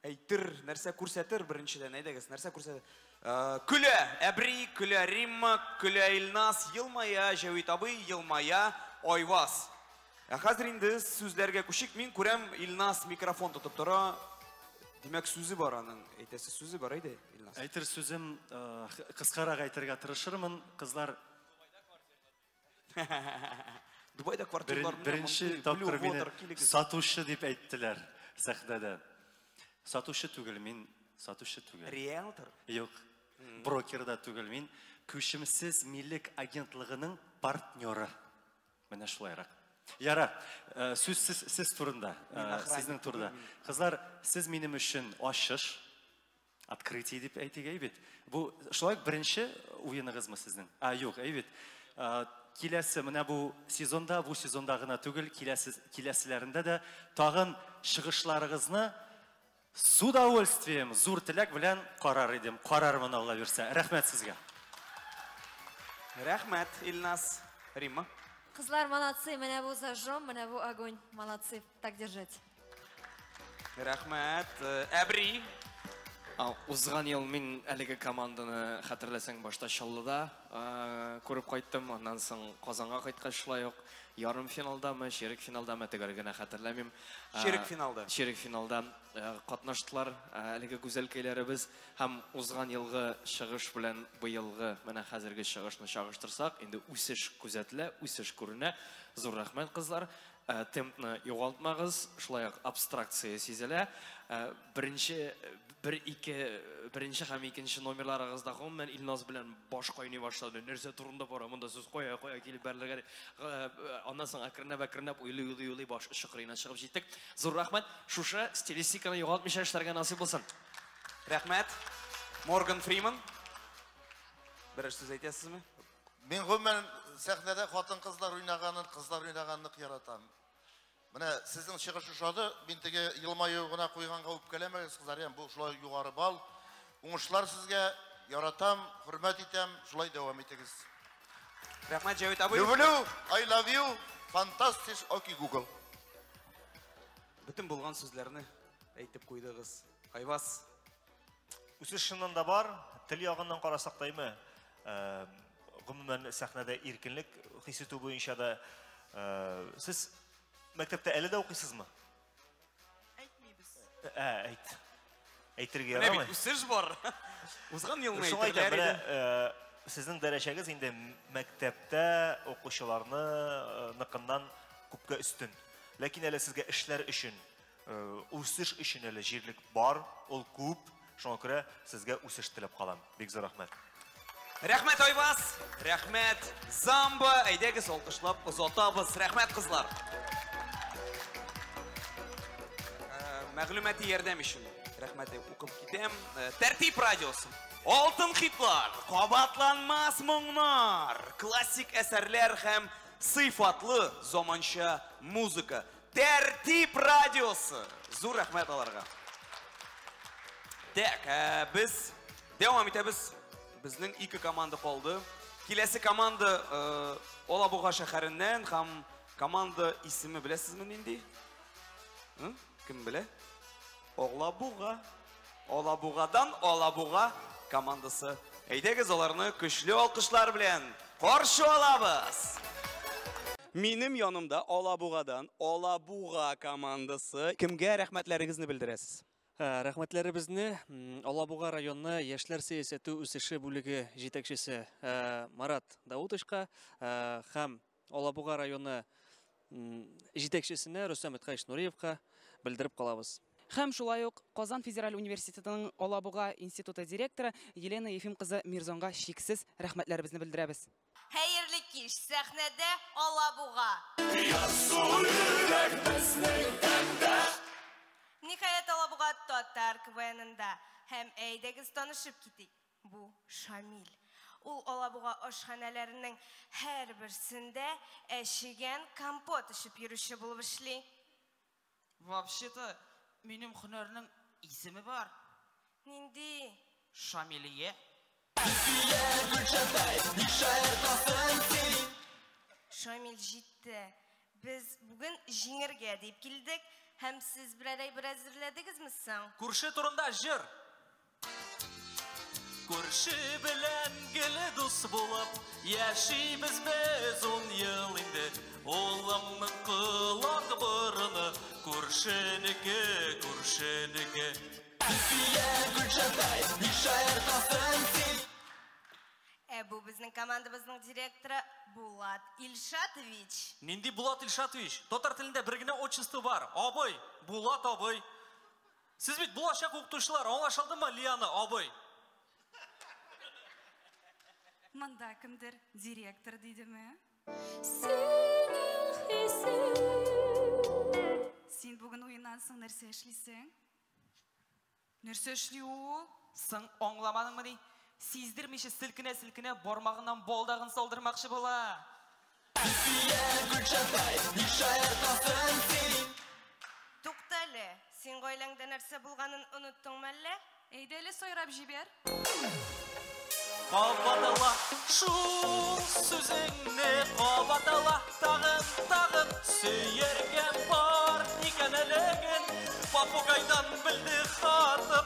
әйтер, нәрсә күрсәтер беренчедән, әйдәгез, нәрсә күрсәтер? Көлә Әбри, көлә Римма, көлә Илназ, елмая Җәвит абый, елмая Айваз. Ә хәзер инде сүзләргә күчик. Мин күрәм, Илназ микрофон тотып тора. Димәк, сүзе бар аның. Әйтәсе сүзе бар, әйдә, Илназ. Әйтер сүзем, кыскарак әйтергә тырышырмын, кызлар. Дубайда квартиралар менә Беренче мондый тапкыр Blue мине Water килегез. сатучы дип әйттеләр сәхнәдә. Сатучы түгел мин, сатучы түгел. Риэлтор? Юк, брокер да түгел мин. Күчемсез милек агентлыгының партнеры. Менә шулайрак. Яра, сүз сез турында, Мин охранник сезнең турында. түгел мин. Кызлар, сез минем өчен ачыш, открытие дип әйтик, әйбит. Бу шулай ук беренче уеныгызмы сезнең? А, юк, әйбит. Киләсе, менә бу сезонда, бу сезонда гына түгел, киләселәрендә дә тагын чыгышларыгызны с удовольствием, зур теләк белән карар идем. Карармын, Алла бирсә. Рәхмәт сезгә. Рәхмәт, Илназ. Римма. Кызлар, молодцы, менә бу зажжем, менә бу огонь. Молодцы, так держать. Рәхмәт. Әбри. Узган ел мин әлеге команданы, хәтерләсәң, башта Чаллыда күреп кайттым, аннан соң Казанга кайткач шулай ук ярым финалдамы, чирек финалдамы, төгәл генә хәтерләмим. Чирек финалда. Чирек финалда катнаштылар әлеге гүзәлкәйләребез һәм узган елгы чыгыш белән быелгы менә хәзерге чыгышны чагыштырсак, инде үсеш күзәтелә, үсеш күренә. Зур рәхмәт, кызлар. Темпны югалтмагыз, шулай ук абстракция сизелә. Беренче, бер, ике, беренче һәм икенче номерларыгызда гомумән Илназ белән баш кайный башлады. Нәрсә турында бара? Монда сүз кая-кая килеп бәрелергә. Аннан соң әкренләп-әкренләп уйлый-уйлый-уйлый баш очы кырыена чыгып җиттек. Зур рәхмәт. Шушы стилистиканы югалтмыйча эшләргә насыйп булсын. Рәхмәт. Морган Фриман. Берәр сүз әйтәсезме? Мин гомумән сәхнәдә хатын-кызлар уйнаганын, кызлар уйнаганны яратам. Менә сезнең чыгыш ошады, мин теге елмаю гына куйганга үпкәләмәгез, кызлар, ям, бу шулай югары балл. Уңышлар сезгә, яратам, хөрмәт итәм, шулай дәвам итегез. Рәхмәт, Җәвит абый. Люблю, I love you, fantastic, окей, Google. Бөтен булган сүзләрне әйтеп куйдыгыз. Айваз. Үсеш чыннан да бар, тел ягыннан карасак та име, гомумән сәхнәдә иркенлек хис итү буенча да, сез мәктәптә әле дә укыйсызмы? Әйтмибез. Әйт. Әйтергә Менә бит ярамый. үсеш бар. Узган елны Шуңа әйтәм, әйтерләр менә, иде. сезнең дәрәҗәгез инде мәктәптә укучыларны ныкыннан күпкә өстен. Ләкин әле сезгә эшләр өчен, үсеш өчен әле җирлек бар, ул күп. Шуңа күрә сезгә үсеш теләп калам. Бик зур рәхмәт. Рәхмәт, Айваз, рәхмәт, Замба. Әйдәгез, алкышлап озатабыз. Рәхмәт, кызлар. Мәгълүмати ярдәм өчен рәхмәт укып китәм. Тәртип радиосы. Алтын хитлар, кабатланмас моңнар, классик әсәрләр һәм сыйфатлы заманча музыка. Тәртип радиосы. Зур рәхмәт аларга. Так, без дәвам итәбез. Безнең ике команда калды. Киләсе команда Алабуга шәһәреннән һәм команда исеме беләсезме нинди? Кем белә? Алабуга. Алабугадан Алабуга командасы. Әйдәгез, аларны көчле алкышлар белән каршы алабыз. Минем янымда Алабугадан Алабуга командасы. Кемгә рәхмәтләрегезне белдерәсез? Рәхмәтләребезне Алабуга районы яшьләр сәясәте үсеше бүлеге җитәкчесе Марат Даутовичка һәм Алабуга районы җитәкчесенә Рөстәм Мидхәевич Нуриевка белдереп калабыз. Һәм шулай ук Казан федераль университетының Алабуга институты директоры Елена Ефим кызы Мирзонга чиксез рәхмәтләребезне белдерәбез. Хәерле кич, сәхнәдә Алабуга. Ниһаять, Алабуга татар КВНында. Һәм әйдәгез танышып китик. Бу Шамил. Ул Алабуга ашханәләренең һәрберсендә әчегән компот эчеп йөрүче булып эшли. Вообще-то, минем һөнәрнең исеме бар. Нинди? Шамилия. Шамил җитте. Без бүген җиңергә дип килдек. Һәм сез берәр әйбер әзерләдегезме соң? Күрше турында җыр. Күрше белән гел дус булып яшибез без ун ел инде. Улымның колак борыны күршенеке, күршенеке. Ә бу безнең командабызның директоры Булат Илшатович. Нинди Булат Илшатович? Татар телендә бер генә отчество бар. Абый, Булат абый. Сез бит булачак укытучылар, аңлашылдымы, Лиана абый? Монда кемдер директор дидеме? Син бүген уеннан соң нәрсә эшлисең? Нәрсә эшли ул? Соң аңламадыңмы ни? Сиздермичә селкенә-селкенә бармагыннан балдагын салдырмакчы була. Туктале, син гаиләңдә нәрсә булганын оныттыңмы әллә? Әйдә әле сайрап җибәр. Кабатла шул сүзеңне, кабатла тагын, тагын. Сөяргә бар икәнлеген попугайдан белде хатын,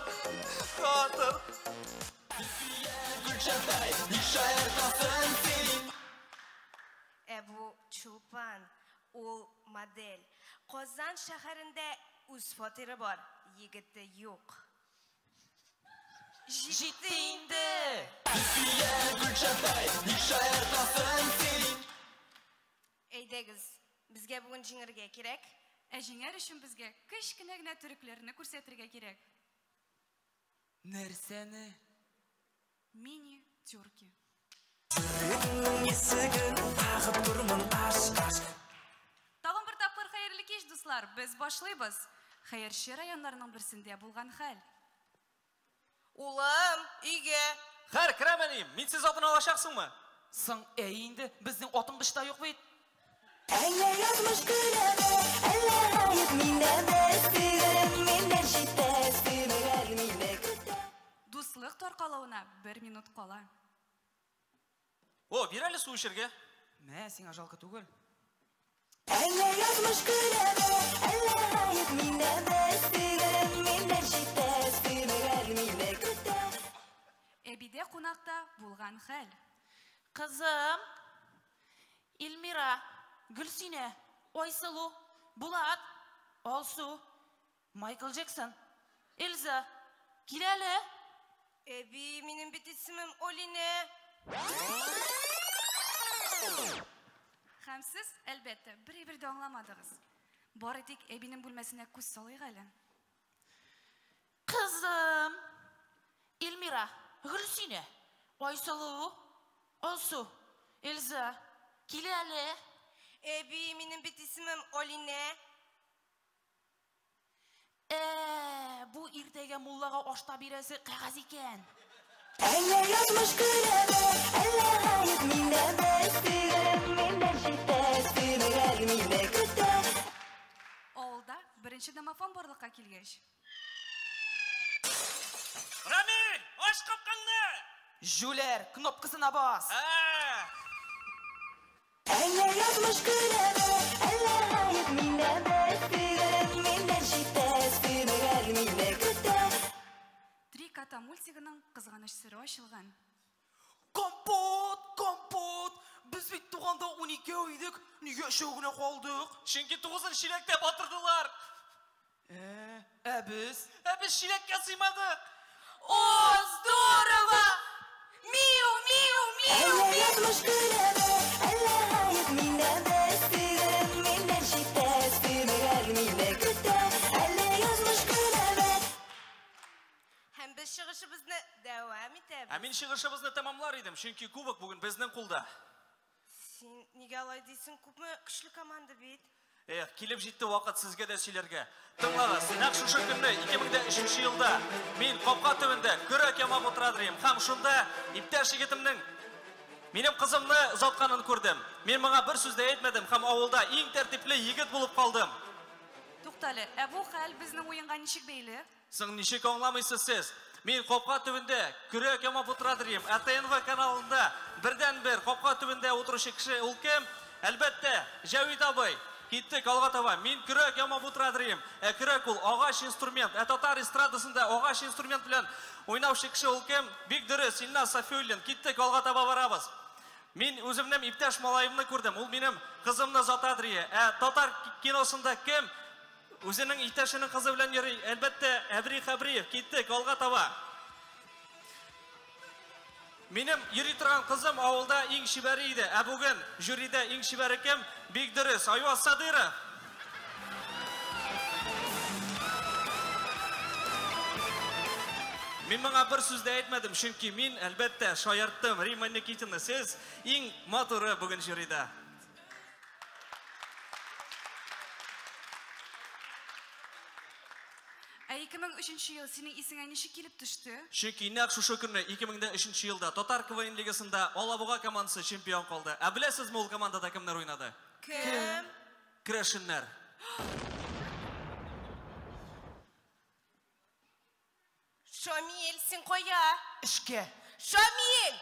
хатын. Ә бу Чулпан, ул модель. Казан шәһәрендә үз фатиры бар, егете юк. Җитте инде! Әйдәгез, Безгә бүген җиңәргә кирәк. Ә җиңәр өчен безгә кечкенә генә төрекләрне күрсәтергә кирәк. Нәрсәне? Мини-тюрки. Тагын бер тапкыр хәерле кич, дуслар. Без башлыйбыз. Хәерче районнарының берсендә булган хәл. Улым, өйгә. Хәр, керәм әнием. Минсез атын алачаксыңмы? Соң, әй инде, безнең атыңгыч та юк бит. Әллә язмыш көләме, әллә гаеп миндәме, Сөйгәнем миннән читтә, сөймәгән мине көтә. Дуслык таркалуына бер минут кала. О, бир әле су эчәргә. Мә, сиңа жалко түгел. Әллә язмыш көләме, әллә гаеп миндәме, Сөйгәнем миннән читтә, сөймәгән мине көтә. Әбидә кунакта булган хәл. Кызым, Эльмира, Гөлсинә, Айсылу, Булат, Алсу, Майкл Джексон, Эльза, кил әле. Әби, минем бит исемем Олинә. Һәм сез, әлбәттә, бер әйбер дә аңламадыгыз. Бары тик әбинең бүлмәсенә күз салыйк әле. Кызым, Эльмира, Гөлсинә, Айсылу, Алсу, Эльза, кил әле. Әби, минем бит исемем Олинә. Бу иртәгә муллага ашта бирәсе кәгазь икән. Әллә язмыш көләме, әллә гаеп миндәме, Сөйгәнем миннән читтә, сөймәгән мине көтә. Авылда беренче домофон барлыкка килгәч. Рамил, ач капкаңны! Җүләр, кнопкасына бас. Әллә язмыш көләме, әллә гаеп миндәме, Сөйгәнем миннән читтә, сөймәгән мине көтә. Три кота мультигының кызганыч сере ачылган. Компот, компот! Без бит туганда 12 идек, нигә өчәү генә калдык? Чөнки 9-ын чиләктә батырдылар. Ә без? Ә без чиләккә сыймадык. О, здорово! Миу, миу, миу, Әллә миу! язмыш көләме, әллә гаеп миндәме, Сөйгәнем миннән читтә, сөймәгән мине көтә. Әллә язмыш көләме. Һәм без чыгышыбызны дәвам итәбез. Ә мин чыгышыбызны тәмамлар идем, чөнки кубок бүген безнең кулда. Син нигә алай дисең? Күпме көчле команда бит. Эх, килеп җитте вакыт сезгә дә сөйләргә. Тыңлагыз, нәкъ шушы көнне 2003 елда мин капка төбендә көрәк ямап утыра идем. Һәм шунда иптәш егетемнең минем кызымны озатканын күрдем. Мин моңа бер сүз дә әйтмәдем һәм авылда иң тәртипле егет булып калдым. Туктале, ә бу хәл безнең уенга ничек бәйле? Соң ничек аңламыйсыз сез? Мин капка төбендә көрәк ямап утыра идем. Ә ТНВ каналында бердән-бер капка төбендә утыручы кеше ул кем? Әлбәттә, Җәвит абый. Киттек алга таба. Мин көрәк ямап утыра идем. Ә көрәк ул агач инструмент. Ә татар эстрадасында агач инструмент белән уйнаучы кеше ул кем? Бик дөрес, Илназ Сафиуллин. Киттек алга таба барабыз. Мин үземнең иптәш малаемны күрдем. Ул минем кызымны озата иде. Ә татар киносында кем үзенең иптәшенең кызы белән йөри? Әлбәттә, Әбри Хәбриев. Киттек алга таба. Минем йөри торган кызым авылда иң чибәре иде. Ә бүген жюрида иң чибәре кем? Бик дөрес, Айваз Садыров. Мин моңа бер сүз дә әйтмәдем, чөнки мин, әлбәттә, шаярттым. Римма Никитина, сез иң матуры бүген жюрида. Ә 2003 ел синең исеңә ничек килеп төште? Чөнки нәкъ шушы көнне 2003 елда Татар КВН лигасында Алабуга командасы чемпион калды. Ә беләсезме ул командада кемнәр уйнады? Кем? Керәшеннәр. Шамил, син кая? Эшкә. Шамил!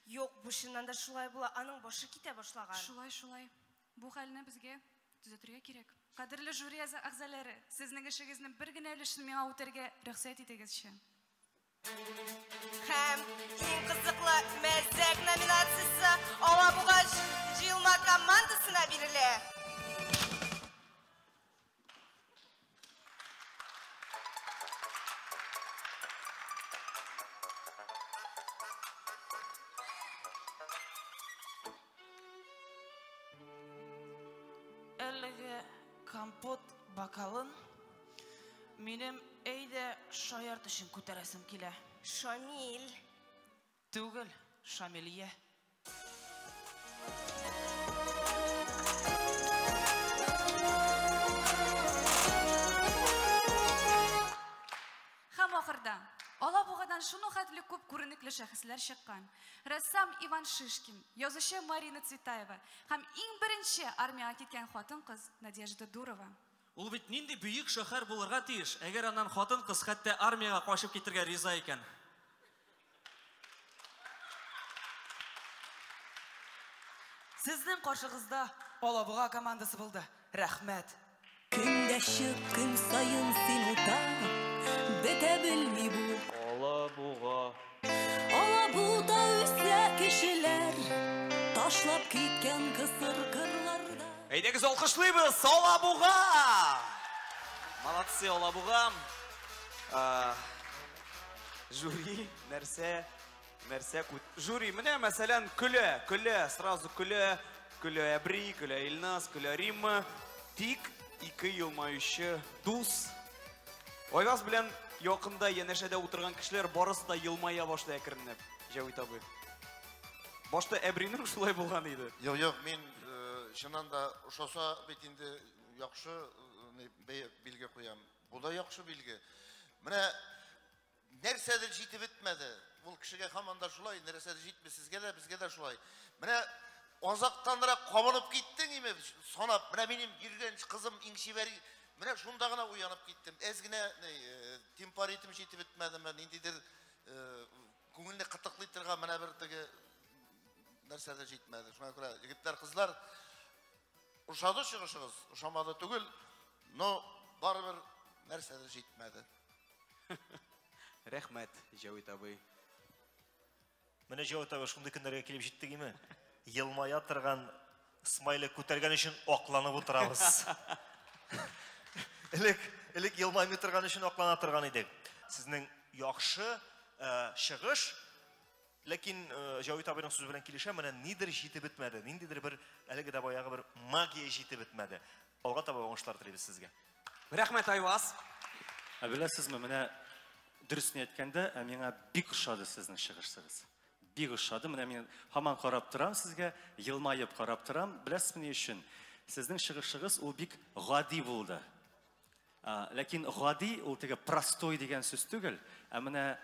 Юк, бу чыннан да шулай була. Аның башы китә башлаган. Шулай, шулай. Бу хәлне безгә төзәтергә кирәк. Кадерле жюри әгъзалары, сезнең эшегезнең бер генә өлешен миңа үтәргә рөхсәт итегезче. Һәм иң кызыклы мәзәк номинациясе Алабуга җыелма командасына бирелә. Компот бокалын минем әйдә шаярт өчен күтәрәсем килә. Шамил. Түгел, Шамилия. Һәм ахырда Алабугадан шуның хәтле күп күренекле шәхесләр чыккан. Рәссам Иван Шишкин, язучы Марина Цветаева һәм иң беренче армиягә киткән хатын-кыз Надежда Дурова. Ул бит нинди бөек шәһәр булырга тиеш, әгәр аннан хатын-кыз хәтта армиягә качып китергә риза икән. Сезнең каршыгызда Алабуга командасы булды. Рәхмәт. Көндәшеп көн саен син ута, бетә белми бу. Алабуга. Алабута үсә кешеләр, ташлап киткән кысыр кырларда. Әйдәгез алкышлыйбыз Алабуга! Молодцы, Алабуга. Жюри, нәрсә, нәрсә күт. Жюри, менә мәсәлән, көлә, көлә, сразу көлә, көлә Әбри, көлә Илназ, көлә Римма. Тик ике елмаючы дус. Айваз белән якында янәшәдә утырган кешеләр барысы да елмая башлый әкренләп, Җәвит абый. Башта Әбринең шулай булган иде. Юк, юк, мин чыннан да ошаса бит инде яхшы билге куям. Бу да яхшы билге. Менә нәрсәдер җитеп бетмәде. Ул кешегә һаман да шулай, нәрсәдер җитми, сезгә дә, безгә дә шулай. Менә азактанрак кабынып киттең име, санап, менә минем йөргән кызым иң чибәр, менә шунда гына уянып киттем. Әз генә темпоритм җитеп бетмәдеме, ниндидер күңелне кытыклый торган менә бер теге нәрсәдер җитмәде. Шуңа күрә, егетләр, кызлар, ошады чыгышыгыз, ошамады түгел, но барыбер нәрсәдер җитмәде. Рәхмәт, Җәвит абый. Менә Җәвит абый шундый көннәргә килеп җиттек име? Елмая торган смайлик күтәргән өчен акланып утырабыз. Элек, элек елмаймый торган өчен аклана торган идек. Сезнең яхшы чыгыш, ләкин Җәвит абыйның сүзе белән килешәм, менә нидер җитеп бетмәде, ниндидер бер әлеге дә баягы бер магия җитеп бетмәде. Алга таба уңышлар телибез сезгә. Рәхмәт, Айваз. Ә беләсезме, менә дөресен әйткәндә, миңа бик ошады сезнең чыгышыгыз. Бик ошады. Менә мин һаман карап торам сезгә, елмаеп карап торам. Беләсезме ни өчен? Сезнең чыгышыгыз ул бик гади булды. Ләкин гади ул теге простой дигән сүз түгел, ә менә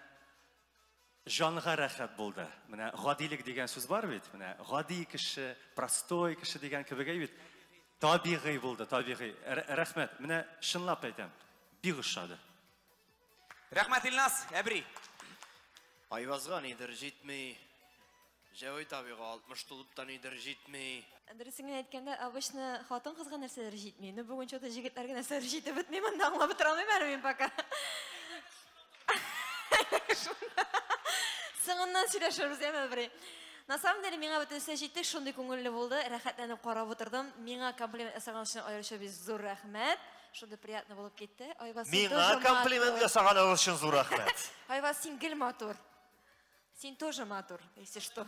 җанга рәхәт булды. Менә гадилек дигән сүз бар бит. Менә гади кеше, простой кеше дигән кебек әй бит. Табигый булды, табигый. Рәхмәт. Менә чынлап әйтәм, бик ошады. Рәхмәт, Илназ, Әбри. Айвазга нидер җитми. Җәвит абыйга 60 тулып та нидер җитми. Дөресен генә әйткәндә, обычно хатын-кызга нәрсәләр җитми. Но бүген чё-то җегетләргә нәрсәләр җитеп бетми, монда аңлап бетерә алмыйм әле мин пока. Соңыннан сөйләшербез, яме, Әбри. На самом деле, миңа бөтенесе җитте, шундый күңелле булды, рәхәтләнеп карап утырдым. Миңа комплимент ясаган өчен аеруча бик зур рәхмәт. Шундый приятно булып китте. Айваз, син Миңа тоже комплимент матур. ясаган өчен зур рәхмәт. Айваз, син гел матур. Син тоже матур, если что.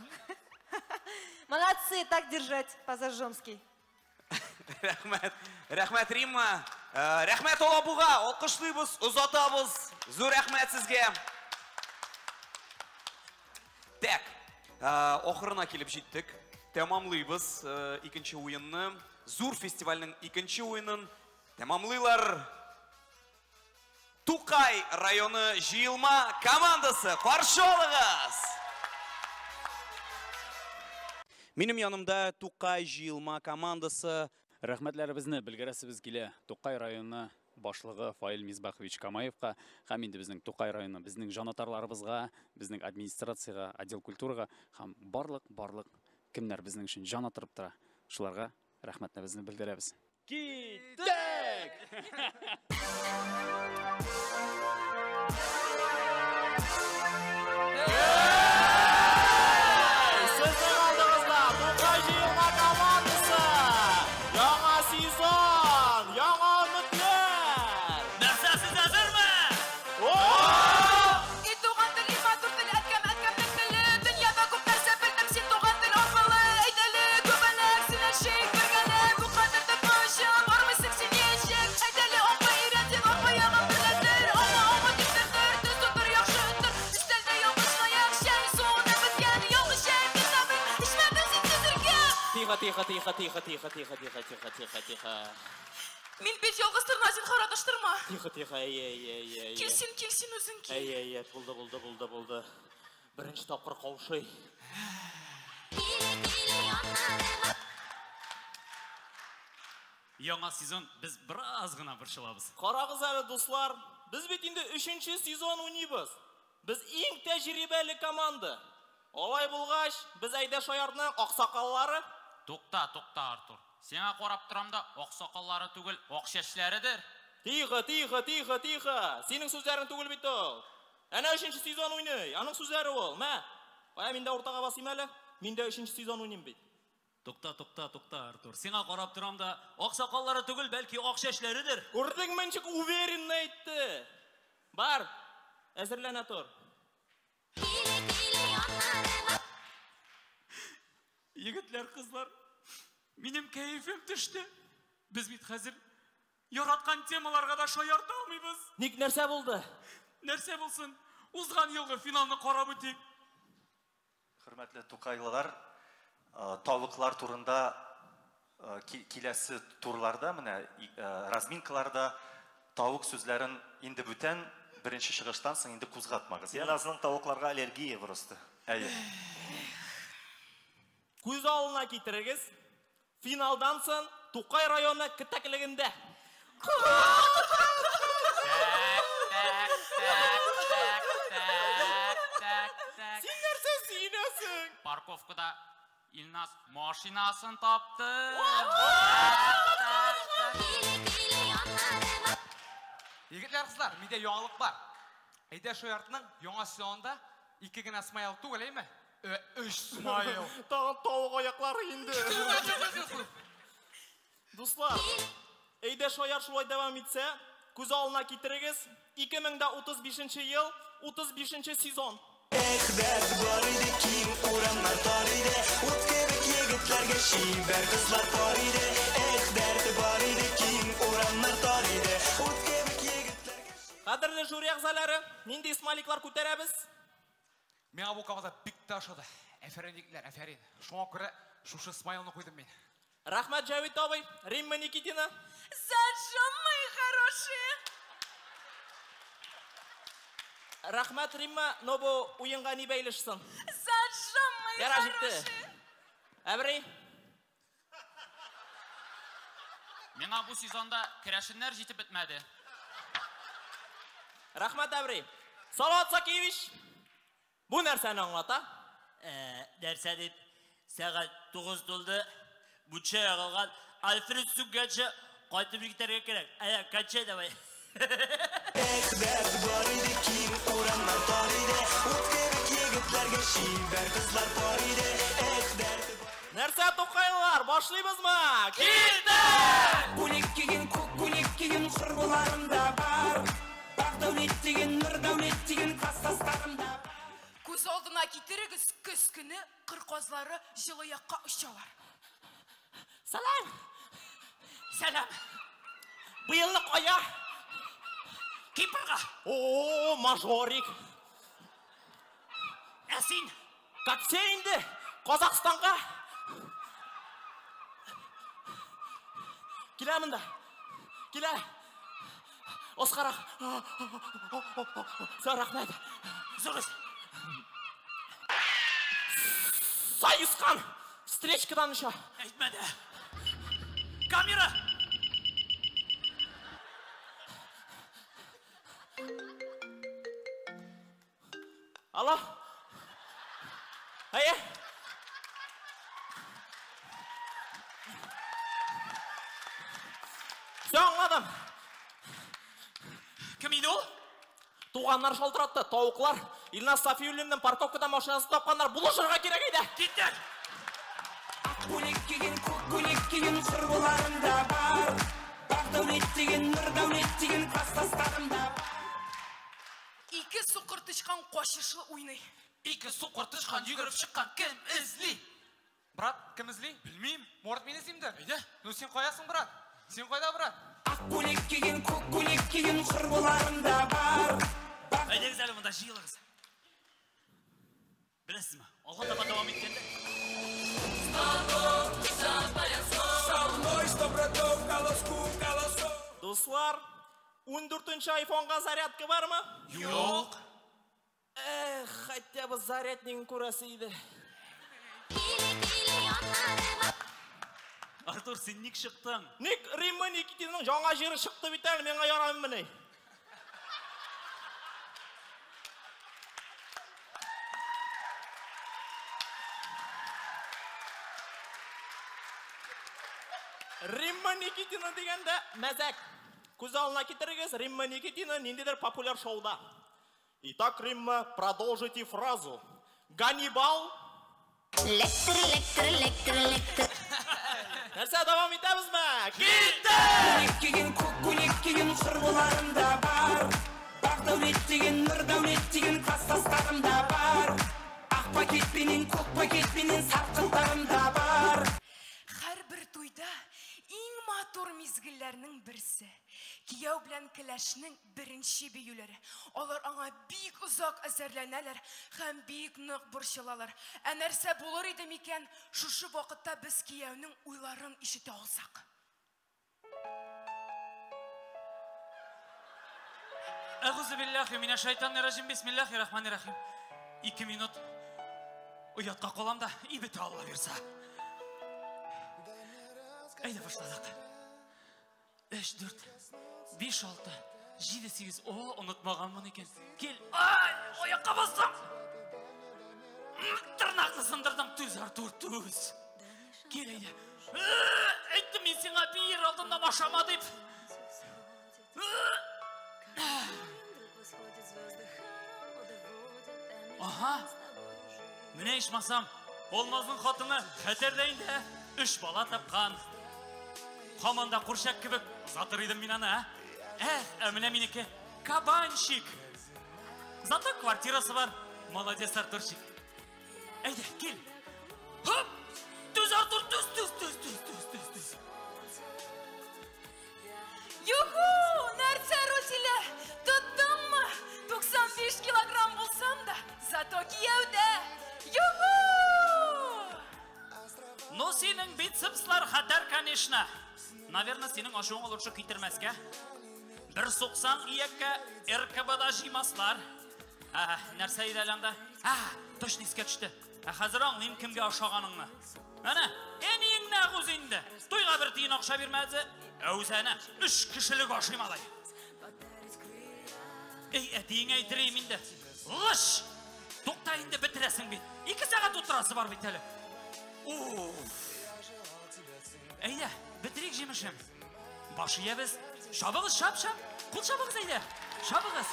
Молодцы, так держать, по-зажжомски. Рәхмәт, рәхмәт, Римма. Рәхмәт Алабуга, алкышлыйбыз, озатабыз. Зур рәхмәт сезгә. Так, ахырына килеп җиттек. Тәмамлыйбыз икенче уенны. Зур фестивальнең икенче уенын тәмамлыйлар. Тукай районы җыелма командасы. Каршы алыгыз! Минем янымда Тукай җыелма командасы. Рәхмәтләребезне белгерәсебез килә Тукай районы башлыгы Фаил Мисбахович Камаевка һәм инде безнең Тукай районы, безнең җанатарларыбызга, безнең администрациягә, отдел культурага һәм барлык кемнәр безнең өчен җан атырып тора, шуларга рәхмәтләребезне белдерәбез. Киттек! Сезнең алдыгызда Тукай җыелма командасы! Яңа сезон, яңа өметләр! Нәрсә, сез әзерме? И туган тел, и матур тел, әткәм, әткәмнең теле. Дөньяда күп нәрсә белдем син туган тел аркылы. Әйт әле, күбәләк, син әшек бергәләп. Бу кадәр дә качып, бармыйсың син тихо, тихо, тихо, тихо, тихо, тихо, тихо, тихо, тихо. Мин бит ялгыз торна, зинһар адаштырма. Тихо, тихо, әйе, әйе, әйе, әйе. Кил син, кил син үзең кил. Әйе, әйе, булды, булды, булды, булды. Беренче тапкыр каушый. Яңа сезон без бераз гына борчылабыз. Карагыз әле, дуслар, без бит инде өченче сезон уйныйбыз. Без иң тәҗрибәле команда. Алай булгач, без әйдә шаяртның аксакаллары. Тукта, тукта, Артур. Сиңа карап торам да, аксакаллары түгел, ак чәчләредер. Тихо, тихо, тихо, тихо. Синең сүзләрең түгел бит ул. Әнә өченче сезон уйный. Аның сүзләре ул. Мә. Кая мин дә уртага басыйм әле. Мин дә өченче сезон уйныйм бит. Тукта, тукта, тукта, Артур. Сиңа карап торам да, аксакаллары түгел, бәлки ак чәчләредер. Күрдеңме, ничек уверенно әйтте. Бар, әзерләнә тор. Егетләр, кызлар, минем кәефем төште. Без бит хәзер яраткан темаларга да шаярта алмыйбыз. Ник нәрсә булды? Нәрсә булсын? Узган елгы финалны карап үтик. Хөрмәтле тукайлылар, тавыклар турында киләсе турларда, менә разминкаларда тавык сүзләрен инде бүтән беренче чыгыштан соң инде кузгатмагыз. Илназның тавыкларга аллергия просто. Әйе. Күз алдына китерегез. Финалдан соң Тукай районы кетәклегендә. Син нәрсә сөенәсең? Парковкада Илназ машинасын тапты. Егетләр, кызлар, миндә яңалык бар. Әйдә шаяртның яңа сезонында ике генә смайл түгел, әйме? Өч смайл. Тагын тавык аяклары инде. Дуслар, әйдә шаяр шулай дәвам итсә, күз алдына китерегез. 2035 ел, 35 сезон. Эх, дәрт бар иде, киң урамнар тар иде, ут кебек егетләргә чибәр кызлар пар иде. Эх, дәрт бар иде, киң урамнар тар иде, ут кебек егетләргә. Кадерле жюри әгъзалары, нинди смайликлар күтәрәбез? Миңа бу команда бик тә ошады. Әфәрин, егетләр, әфәрин. Шуңа күрә шушы смайлны куйдым мин. Рәхмәт, Җәвит абый. Римма Никитина. Зажжем, мои хорошие. Рәхмәт, Римма, но бу уенга ни бәйлешсен? Зажжем, мои Яра җитте. хорошие. Әбри. Миңа бу сезонда керәшеннәр җитеп бетмәде. Рәхмәт, Әбри. Салават Сакиевич, бу нәрсәне аңлата? Нәрсә дип, сәгать 9 тулды, мунча ягылган, Альфред сүнгәнче кайтып китәргә кирәк. Әйдә, кончай давай. Эх, дәрт бар иде, киң урамнар тар иде, ут кебек егетләргә чибәр кызлар пар иде. Эх, дәрт бар. Нәрсә, тукайлар, башлыйбызмы? Киттек! Күлек киген, күк күлек киген құрбыларым да бар. Бақ дәулет деген, нұр дәулет деген класстастарым да бар. Күз алдына китерегез, көз көне кыр казлары җылы якка очалар. Сәлам! Сәлам! Быелны кая? Кипрга! О, мажорик! Ә син? Как все инде, Казахстанга! Килә монда. Килә. Оскар. Сә рәхмәт. Зурыз. Сайыскан! Встречкадан оча. Әйтмәде. Камера! Алло? Әйе? Все, аңладым. Кем иде ул? Туганнар шалтыратты, тавыклар. Илназ Сафиуллинның парковкада машинасын тапканнар. Булышырга кирәк иде. Киттек! Ақ көйлек киген, көк көйлек киген құрбыларым да бар. Бақ дәулет деген, нұр дәулет деген класстастарым да бар. Ике сукыр тычкан качышлы уйный. Ике сукыр тычкан йөгереп чыккан, кем эзли? Брат, кем эзли? Белмим. Может, мин эзлимдер? Әйдә. Ну син каясың, брат? Син кайда, брат? Ақ көйлек киген, көк көйлек киген құрбыларым да бар. Әйдәгез әле монда җыелыгыз. Беләсезме, алга таба дәвам иткәндә Станок Дуслар, 14-нче айфонга зарядка бармы? Юк. Эх, хотя бы заряднигын күрәсе иде. Артур, син ник чыктың? Ник Римма Никитинаның яңа җыры чыкты бит әле, миңа ярамыймыни? Римма Никитина дигәндә мәзәк. Күз алдына китерегез, Римма Никитина ниндидер популяр шоуда. Итак, Римма, продолжите фразу. Ганнибал. Лектор, лектор, лектор, лектор. Нәрсә, дәвам итәбезме? Китте! Көйнәк киген, көк көйнәк киген құрбыларым да бар. Бақ дәулет деген, нұр дәулет деген класстастарым да бар. Ақ пакетпенен, көк пакетпенен сарқылдарым да бар. Һәрбер туйда иң матур мизгелләрнең берсе. Кияү белән кәләшнең беренче биюләре. Алар аңа бик озак әзерләнәләр һәм бик нык борчылалар. Ә нәрсә булыр иде микән, шушы вакытта без кияүнең уйларын ишетә алсак? Әгъузу биллахи минәш шайтанир раҗим, бисмиллахи рахманир рахим. 2 минут оятка калам да, и бетә Алла бирсә. Әйдә башладык. 3, 4, 5, 6, 7, 8. О, онытмаганмын икән. Кил. Ай, аякка бастым. Тырнакны сындырдым. Түз, Артур, түз. Кил, әйдә. Әйттем мин сиңа бир алдыннан ашама дип. Аһа. Менә ичмасам, Алмазның хатыны хәтәрдә инде. 3 бала тапкан. Һаман да курчак кебек озатыр идем мин аны, ә? Эх, ә менә минеке кабанчик. Зато квартирасы бар. Молодец, Артурчик. Әйдә, кил. Хоп! Түз, Артур, түз, түз, түз, түз, түз, түз, түз. Юху! Нәрсә, Рузилә? Тоттыңмы? 95 килограмм булсам да, зато кияүдә. Юху! Ну, синең бицепслар хәтәр, конечно. Наверное, синең ашуыңа лучше китермәскә. Бер суксаң ияккә РКБда җыймаслар. Ә, нәрсә иде әле анда? Ә, точно искә төште. Ә хәзер аңлыйм кемгә ашаганыңны. Әнә, әниең нәгүз инде. Туйга бер тиен акча бирмәде. Ә үзе әнә, 3 кешелек ашыйм алай. Эй, әтиеңә әйтерим инде. Лыш! Тукта инде, бетерәсең бит. 2 сәгать утырасы бар бит әле. Уф! Әйдә, бетерик җимешем. Баш иябез. Шабыгыз, шап, шап. Кул шабыгыз, әйдә. Шабыгыз.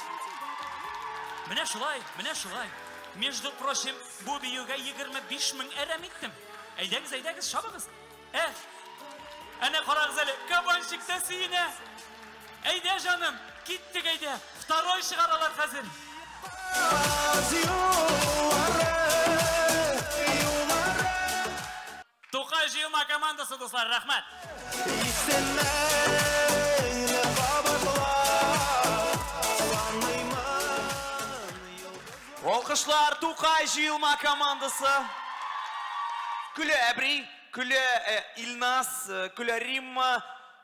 Менә шулай, менә шулай. Между прочим, бу биюгә 25 мең әрәм иттем. Әйдәгез, әйдәгез, шабыгыз. Эх, әнә карагыз әле, кабанчик та сөенә. Әйдә, җаным, киттек, әйдә. Второй чыгаралар хәзер. Тукай җыелма командасы, дуслар, рәхмәт. Алкышлар Тукай җыелма командасы. Көлә Әбри, көлә Илназ, көлә Римма,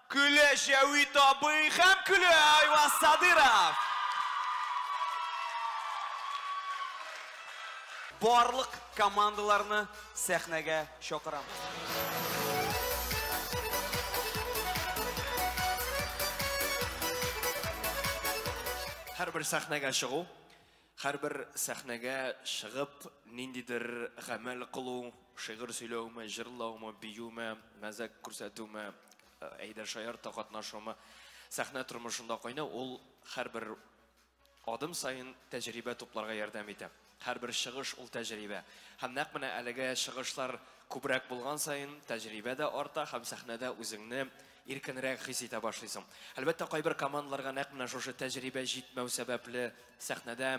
көлә Җәвит абый һәм көлә Айваз Садыров. Барлык командаларны сәхнәгә чакырам. Һәрбер сәхнәгә чыгу, һәрбер сәхнәгә чыгып ниндидер гамәл кылу, шигырь сөйләүме, җырлауме, биюме, мәзәк күрсәтүме, әйдә шаярта катнашуме, сәхнә тормышында кайнау ул һәрбер адым саен тәҗрибә тупларга ярдәм итә. Һәрбер чыгыш ул тәҗрибә. Һәм нәкъ менә әлеге чыгышлар күбрәк булган саен тәҗрибә дә арта һәм сәхнәдә үзеңне иркенрәк хис итә башлыйсың. Әлбәттә, кайбер командаларга нәкъ менә шушы тәҗрибә җитмәү сәбәпле сәхнәдә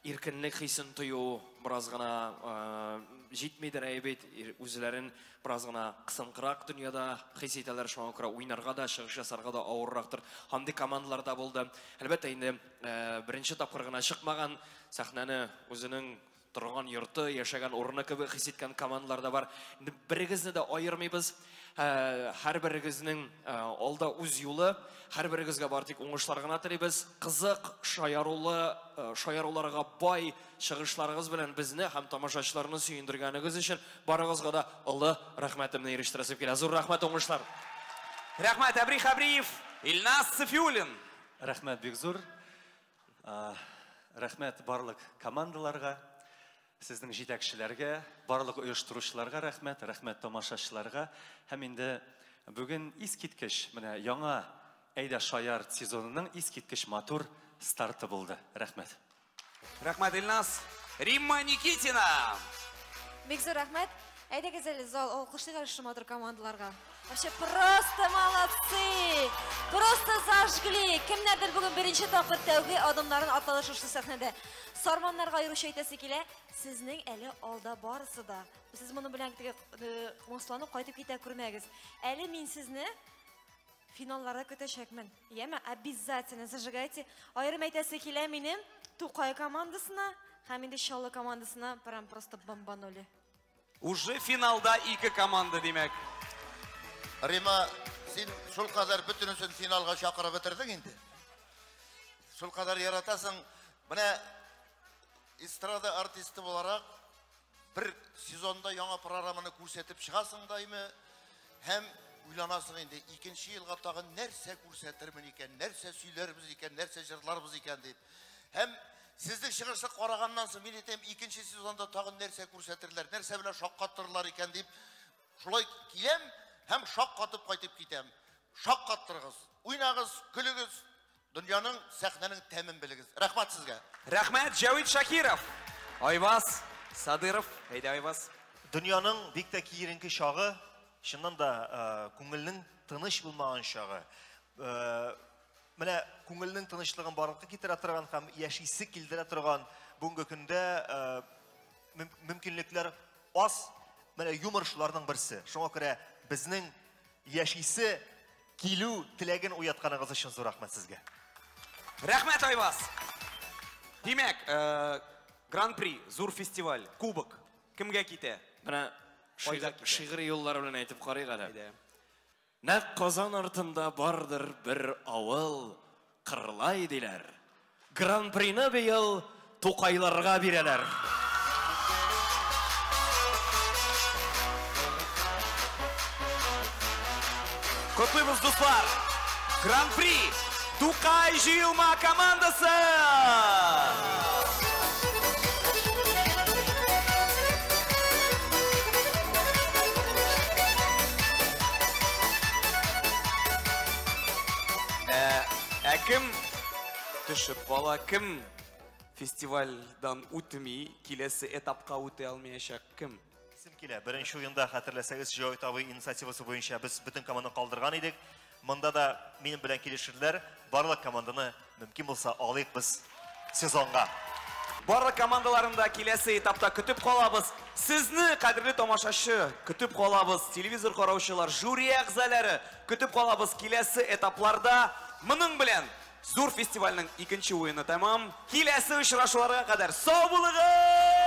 иркенлек хисен тою бераз гына җитмидер, әй бит, үзләрен бераз гына кысынкырак дөньяда хис итәләр, шуңа күрә уйнарга да, чыгыш ясарга да авыррактыр. Андый командалар да булды. Әлбәттә, инде беренче тапкыр гына чыкмаган сәхнәне үзенең торган йорты, яшәгән урыны кебек хис иткән командалар да бар. Берегезне дә аермыйбыз. Һәрберегезнең алда үз юлы, һәрберегезгә бар тик уңышлар гына телибез. Кызык, шаярулы, шаяруларга бай чыгышларыгыз белән безне һәм тамашачыларны сөендергәнегез өчен барыгызга да олы рәхмәтемне ирештерәсем килә. Зур рәхмәт, уңышлар. Рәхмәт, Әбри Хәбриев, Илназ Сафиуллин. Рәхмәт бик зур. Рәхмәт барлык командаларга, сезнең җитәкчеләргә, барлык оештыручыларга рәхмәт, рәхмәт тамашачыларга. Һәм инде бүген искиткеч, менә яңа Әйдә шаярт сезонының искиткеч матур старты булды. Рәхмәт. Рәхмәт, Илназ. Римма Никитина. Бик зур рәхмәт. Әйдәгез әле зал, алкышлыйк әле шушы матур командаларга. Вообще просто молодцы! Просто зажгли! Кемнәрдер бүген беренче тапкыр тәүге адымнарын атлады шушы сәхнәдә. Сарманнарга аеруча әйтәсе килә, сезнең әле алда барысы да. Сез моны белән теге моңсуланып кайтып китә күрмәгез. Әле мин сезне финалларда көтәчәкмен. Яме, обязательно зажигайте. Аерым әйтәсе килә минем Тукай командасына һәм инде Чаллы командасына прям просто бомбанули. Уже финалда ике команда, димәк. Рима, син шул кадәр бөтенесен финалга чакырып бетердең инде. Шул кадәр яратасың. Менә эстрада артисты буларак бер сезонда яңа программаны күрсәтеп чыгасың да име, һәм уйланасың инде, икенче елга тагын нәрсә күрсәтермен икән, нәрсә сөйләрбез икән, нәрсә җырларбыз икән дип. Һәм сезнең чыгышны караганнан соң мин әйтәм, икенче сезонда тагын нәрсә күрсәтерләр, нәрсә белән шаккатырырлар икән дип, шулай киләм һәм шаккатып кайтып китәм. Шаккаттырыгыз, уйнагыз, көлегез, дөньяның, сәхнәнең тәмен белегез. Рәхмәт сезгә. Рәхмәт, Җәвит Шакиров. Айваз Садыров, әйдә, Айваз. Дөньяның бик тә киеренке чагы, чыннан да күңелнең тыныч булмаган чагы. Менә күңелнең тынычлыгын барлыкка китерә торган һәм яшисе килдерә торган бүгенге көндә мөмкинлекләр аз. Менә юмор шуларның берсе. Шуңа күрә безнең яшисе килү теләген уятканыгыз өчен зур рәхмәт сезгә. Рәхмәт, Айваз. Димәк, Гран-при, зур фестиваль, кубок кемгә китә? Менә Кайда китә? Шигъри юллар белән әйтеп карыйк әле. Нәкъ Казан артында бардыр бер авыл, Кырлай диләр. Гран-прины быел Тукайларга бирәләр. Котлыйбыз, дуслар! Гран-при Тукай җыелма командасы! Ә кем төшеп кала, кем фестивальдан үтми, киләсе этапка үтә алмаячак, кем? Исем килә. Беренче уенда хәтерләсәгез, Җәвит абый инициативасы буенча без бөтен команданы калдырган идек. Монда да минем белән килешерләр. Барлык команданы мөмкин булса алыйк без сезонга. Барлык командаларын да киләсе этапта көтеп калабыз. Сезне, кадерле тамашачы, көтеп калабыз. Телевизор караучылар, жюри әгъзалары көтеп калабыз киләсе этапларда. Моның белән зур фестивальнең икенче уены тәмам. Киләсе очрашуларга кадәр сау булыгыз!